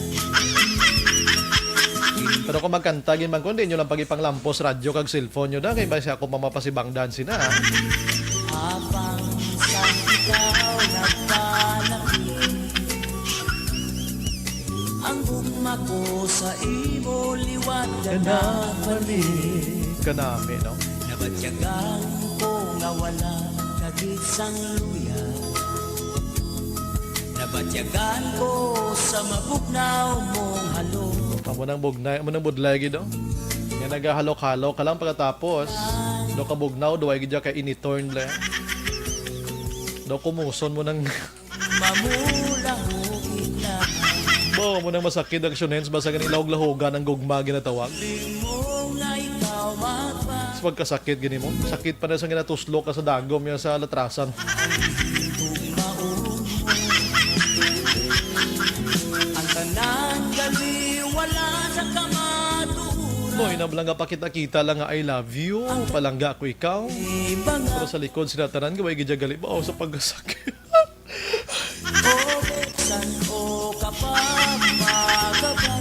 Pero kung magkanta, gid man, kundi nyo lang pag-ipanglampos radyo kag cellphone nyo na, kay basi ako mamapasibangdan sina, ha? Apang sa ikaw nagpalapit, ang gugma ko sa imo liwat ka na balik. Kanami, no? Nabatyagan ko nga wala ka gid sang luya. Nabatyagan ko sa mabugnaw mong halok. Amo nang bugnay, amo nang budlay gid, oh. Nga nagahalok-halok ka lang pagkatapos, do kabugnaw, do ay gid ka initorn, bla. Do kumuson mo nang Mamulahukit na. Bo, mo nang masakit ang shunens, basta gani lahog-lahogan ang gugma ginatawag. Ling mo nga ikaw magpa- Sa pagkasakit gani mo, sakit pa na sa ginatuslok ka sa dagom niya sa latrasan. Ang tanan gali wala sa kamatuoran. Boy, nablang nga pakita-kita lang nga I love you. Palangga ko ikaw. Pero sa likod sila tanan, gaway gidya gali ba? O, sa pagkasakit. O, buksan o kapag magabag ko.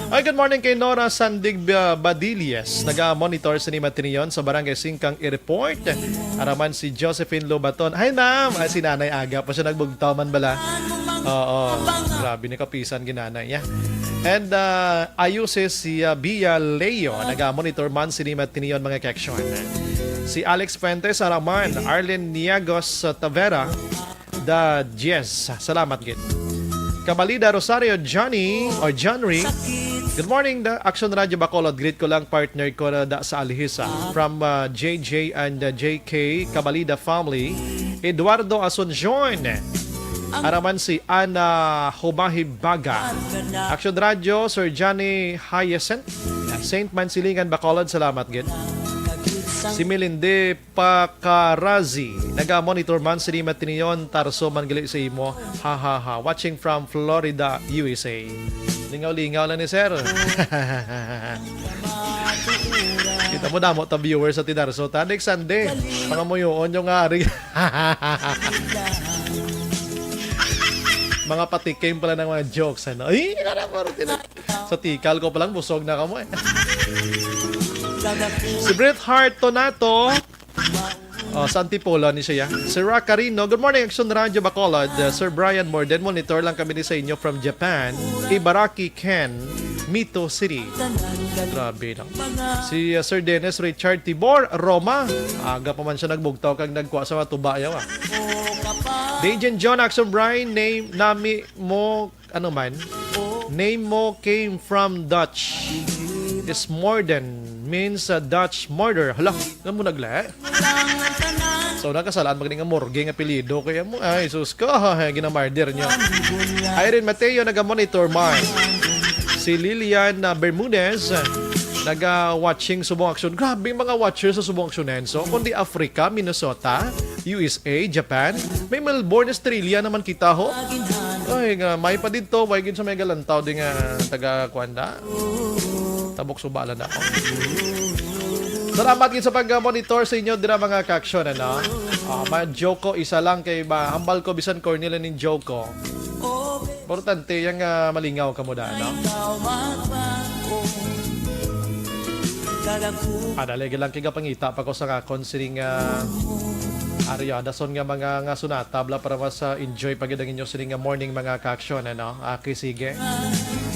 Ay, good morning kay Nora Sandig Ba-, Badilles. Naga-monitor sa ni Matinion sa Barangay Singkang Airport. Araman si Josephine Lobaton. Hi, ma'am. Ay, si Nanay Aga pa siya nagbugtaw man bala. Oo. Grabe ni kapisan ginanay niya. And, uh, ayuses si, uh, Bia Leo. Naga-monitor man si ni Matinion, mga kaksyon. Si Alex Fuentes, araman. Arlen Niagos, uh, Tavera. Da Diez. Salamat gid. Kabalida Rosario Johnny or John Ray. Good morning, da Action Radio Bacolod. Greet ko lang partner ko na da sa Alhisa. From, uh, J J and, uh, J K Kabalida family. Eduardo Asuncion. Araman si Ana Humahibaga. Action Radio, Sir Johnny Hyacinth. Saint Mansilingan, Bacolod. Salamat gid. Si Melindy Pakarazi, naga-monitor man sini Matinion, Tarso man gali sa imo. Ha, ha, ha. Watching from Florida, U S A. Lingaw-lingaw lang ni sir. Kita mo, damo ta viewers sa Tidarso. Tanik Sunday, pangamuyoon yung nga ari. Mga patikim pala ng mga jokes, ano? Ay, nara, parang tina-, sa tikal ko palang busog na kamo eh. Si Bret Hart Tonato. Oh, sa Antipolo ni siya. Si Ra Carino, good morning, Action Radio Bacolod. Uh, Sir Brian Morden, monitor lang kami ni sa inyo from Japan. Ibaraki Ken, Mito City. Grabe, no? Si, uh, Sir Dennis Richard Tibor, Roma. Aga pa man siya nagbugtaw kag nagkuha sa mga tuba, yaw, ah. Dejan John Action Brian, name nami mo, ano man? Name mo came from Dutch. Is more than means uh, Dutch murder. Hala, nga mo nagla? So, nakasalaan pag nga morgue nga apelyido. Kaya mo, ay, sus ko, ginamarder nyo. Irene Mateo, naga-monitor, Mar. Si Lilian uh, Bermudez, uh, naga-watching Subong Action. Grabe mga watchers sa Subong Action, Enzo. Kundi Africa, Minnesota, U S A, Japan, may Melbourne, Australia naman kita, ho. Ay, nga, may pa dito, may gid sa may galantaw di nga taga kuan da. Tabok subala na ako. Salamat gid sa pag-monitor sa inyo dira, mga ka-action, ano? Ah, ma-joke ko, isa lang kay ba, hambal ko bisan corny lang ning joke ko. Importante yang ah, malingaw ka mo da, no? Adali lang kay gapangita pa ko sa akon sining ah, Ariadason nga mga nga sunata bla para mas ah, enjoy pa gid ang inyo sining nga morning, mga ka-action, ano? Okay, sige.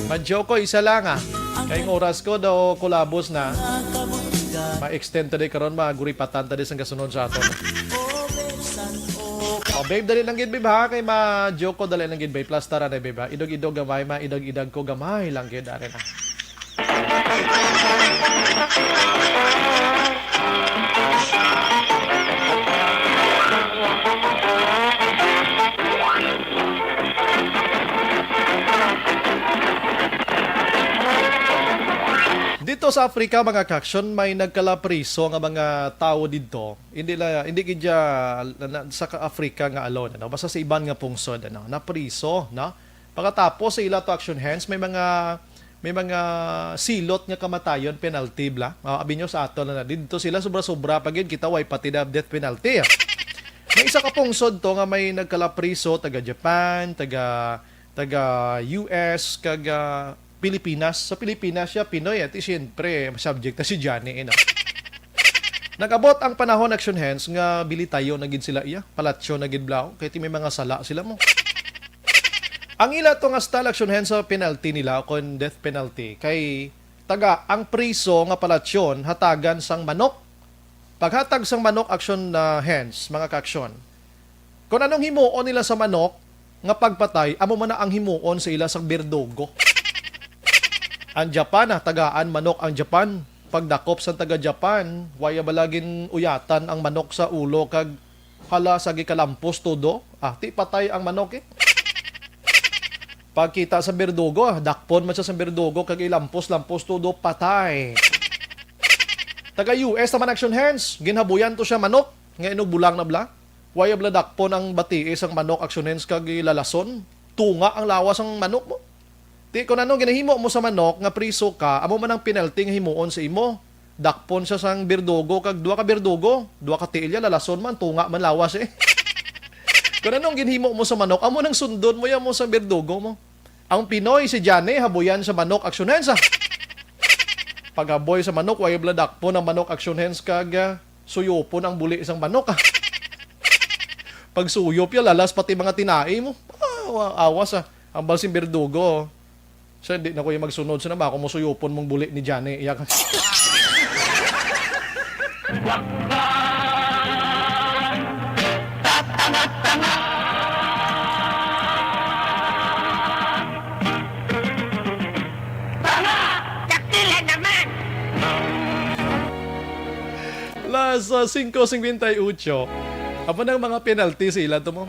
Madyo ko isa lang ah. Kay ang oras ko daw kulabos na. Ma-extend today karon, maguripatan ta di sang kasunod sa aton. Oh, babe, dali lang gid, babe, ha? Kay ma-joke ko, dali lang gid, babe. Plus, tara na, babe, ha? Idog-idog gamay, ma-idog-idag ko gamay lang gid, ari na. Dito sa Africa, mga ka-action, may nagkalapriso nga mga tawo didto. Hindi la, hindi gid siya na, na, sa ka-, Africa nga alone, ano? Basta sa iban nga pungsod, ano? Napriso, no? Pagkatapos sa ila to action hands, may mga, may mga silot nga kamatayon, penalty bla. Ah, abi nyo sa ato na, na didto sila sobra-sobra pa gid, kita way pati na death penalty. May isa ka pungsod to nga may nagkalapriso, taga Japan, taga taga U S, kag ah, Pilipinas. Sa Pilipinas siya, Pinoy, at siyempre, subject na si Johnny, eh, no? Nag-abot ang panahon, action hands, nga bilitayo na gid sila iya, palatyo na gid blaw, kay ti may mga sala sila mo. Ang ila to nga style, action hands, sa penalty nila, o kon death penalty, kay taga ang priso nga palatyon hatagan sang manok. Paghatag sang manok, action na hands, mga ka-action. Kung anong himuon nila sa manok nga pagpatay, amo man na ang himuon sa ila sang berdugo. Ang Japan, ah, tagaan manok ang Japan. Pagdakop sang taga Japan, waya bala gin-uyatan ang manok sa ulo kag hala sa gikalampos todo. Ah, ti patay ang manok eh. Pagkita sa berdugo, ah, dakpon man siya sa berdugo kag ilampos-lampos todo, patay. Taga U S naman, action hands, ginhabuyan to siya manok, nga inugbulang na bla. Waya bala dakpon ang batii sang manok, action hands, kag ilalason. Tunga ang lawas sang manok mo. Ti, kun ano ginahimo mo sa manok nga priso ka, amo man ang penalty nga himuon sa imo. Dakpon siya sang berdugo kag duha ka berdugo, duha ka tiil ya, lalason man, tunga man lawas eh. Kun anong ginhimo mo sa manok, amo nang sundon mo ya mo sa berdugo mo. Ang Pinoy, si Johnny, habuyan sa manok, action hands ah. Paghaboy sa manok, way bala dakpon ang manok, action hands, kag ah, suyopon ang buli sang manok ah. Pag suyop ya, lalas pati mga tinai mo. Ah, wa- awas ah. Ang balsing berdugo. Siya, di na ko yung magsunod. Siya na ba ako mo suyopon mong buli ni Johnny? Iyak. Tanga! Dakila naman! Las ah, singko singkwenta y ocho. Amo nang mga penalty sa ila to mo.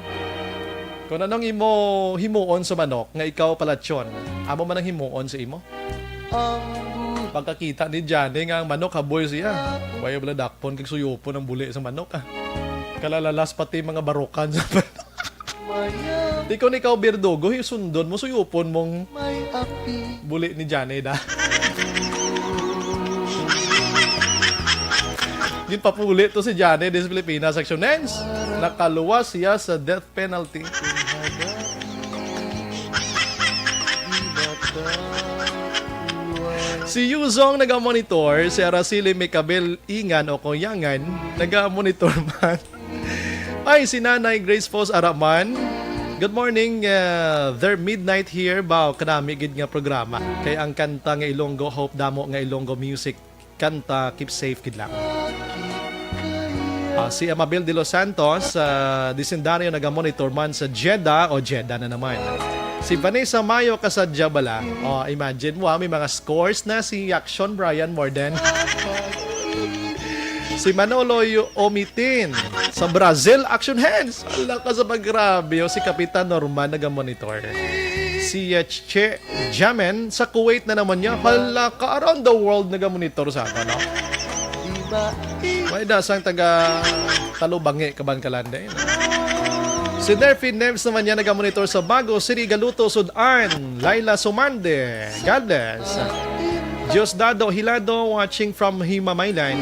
Kung anong imo himuon sa manok nga ikaw palatyon, amo man ang himuon sa imo. Pagkakita ni Johnny nga ang manok haboy siya, waya bala dakpon kag suyupon ang buli sa manok ah. Kalalalas pati mga barukan sa manok. Di kon ikaw berdugo, hi sundon mo, suyupon mong buli ni Johnny da. Ginpapuli to si Johnny dis Pilipinas, action hands. Nakaluwas siya sa death penalty. Si Yuzong naga-monitor, si Araceli Micabel Ingan o Kuyangan, naga-monitor man. Ay, si Nanay Grace Pos Araman. Good morning, uh, there midnight here. Baw, kanami gid nga programa. Kay ang kanta nga Ilonggo, hope damo nga Ilonggo music. Kanta, keep safe gid lang. Ah, si Amabel de los Santos, ah, Disendario, naga-monitor man sa Jeddah, o Jeddah na naman. Si Vanessa Mayo, kasadya bala. Oh, imagine mo, ah, may mga scores na si Action Brian Morden. Si Manolo Yu-, Omitin sa Brazil, Action Hands. Ala ka sa paggrabe, oh, si Kapitan Norman naga-monitor. Si, uh, Che Jamen sa Kuwait na naman niya. Hala ka, around the world naga-monitor sa ato, no? May dasang taga Talubangi, Kabankalan, eh, no? Si Nerfy Neves naman niya naga-monitor sa Bago City, Galuto, Sudan. Laila Sumande, God bless. Diosdado Hilado, watching from Himamaylan.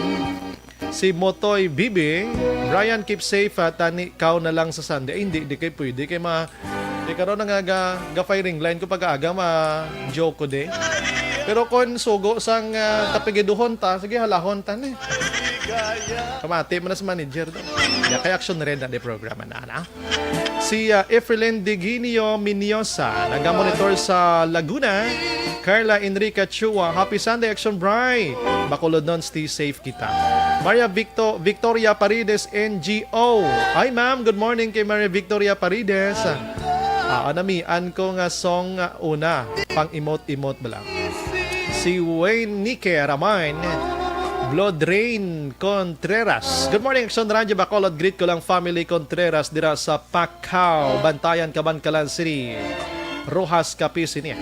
Si Motoy Bibi, Brian, keep safe, ha, tani kaw na lang sa Sunday. Ay, hindi, di kay pwede. Kay ma-, di karon nga ga, ga firing line ko pag-aga, ma-joke ko di. Pero kung sugo sang, ah, kapigiduhon ta, sige, halahon ta ni. Kamati man na sa manager to. Ya, kay Action Red na di programa na, na. Si, ah, Efrelin Diginio Miniosa, naga-monitor sa Laguna. Carla Enrica Chua, happy Sunday, Action Bri. Bacolodnon, stay safe kita. Maria Victo-, Victoria Paredes, N G O. Hi, ma'am. Good morning kay Maria Victoria Paredes. Ah, namian ko nga song, ah, una. Pang emote-emote ba lang? Si Wayne Nike Raman, Blood Rain Contreras. Good morning, Action Radyo Bacolod. Greet ko lang family Contreras dira sa Pacau, Bantayan, Kabankalan City. Roxas, Capiz, ini.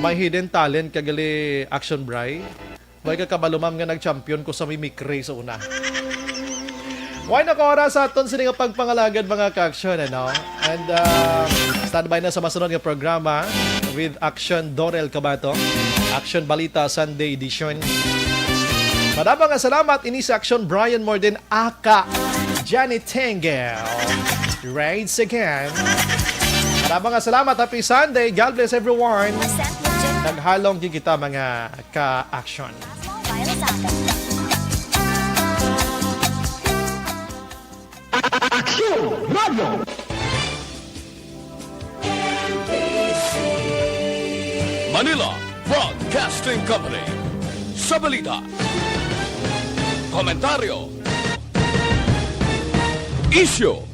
May hidden talent ka gali, Action Bri. May ka kabalo, ma'am, nga nag-champion ko sa mimicry sa una. Wala na ko oras sa aton sini nga pagpangalagad, mga ka-action, ano? And, uh, standby na sa masunod nga programa with Action Dorel Cabato. Action Balita Sunday Edition. Madamo nga salamat ini sa Action Brian Morden aka Johnny Tengel. Rides again. Madamo nga salamat. Happy Sunday. God bless everyone. Naghalong gyud kita, mga ka-action. Action Radio. Manila Broadcasting Company. Sa balita, komentaryo, isyu,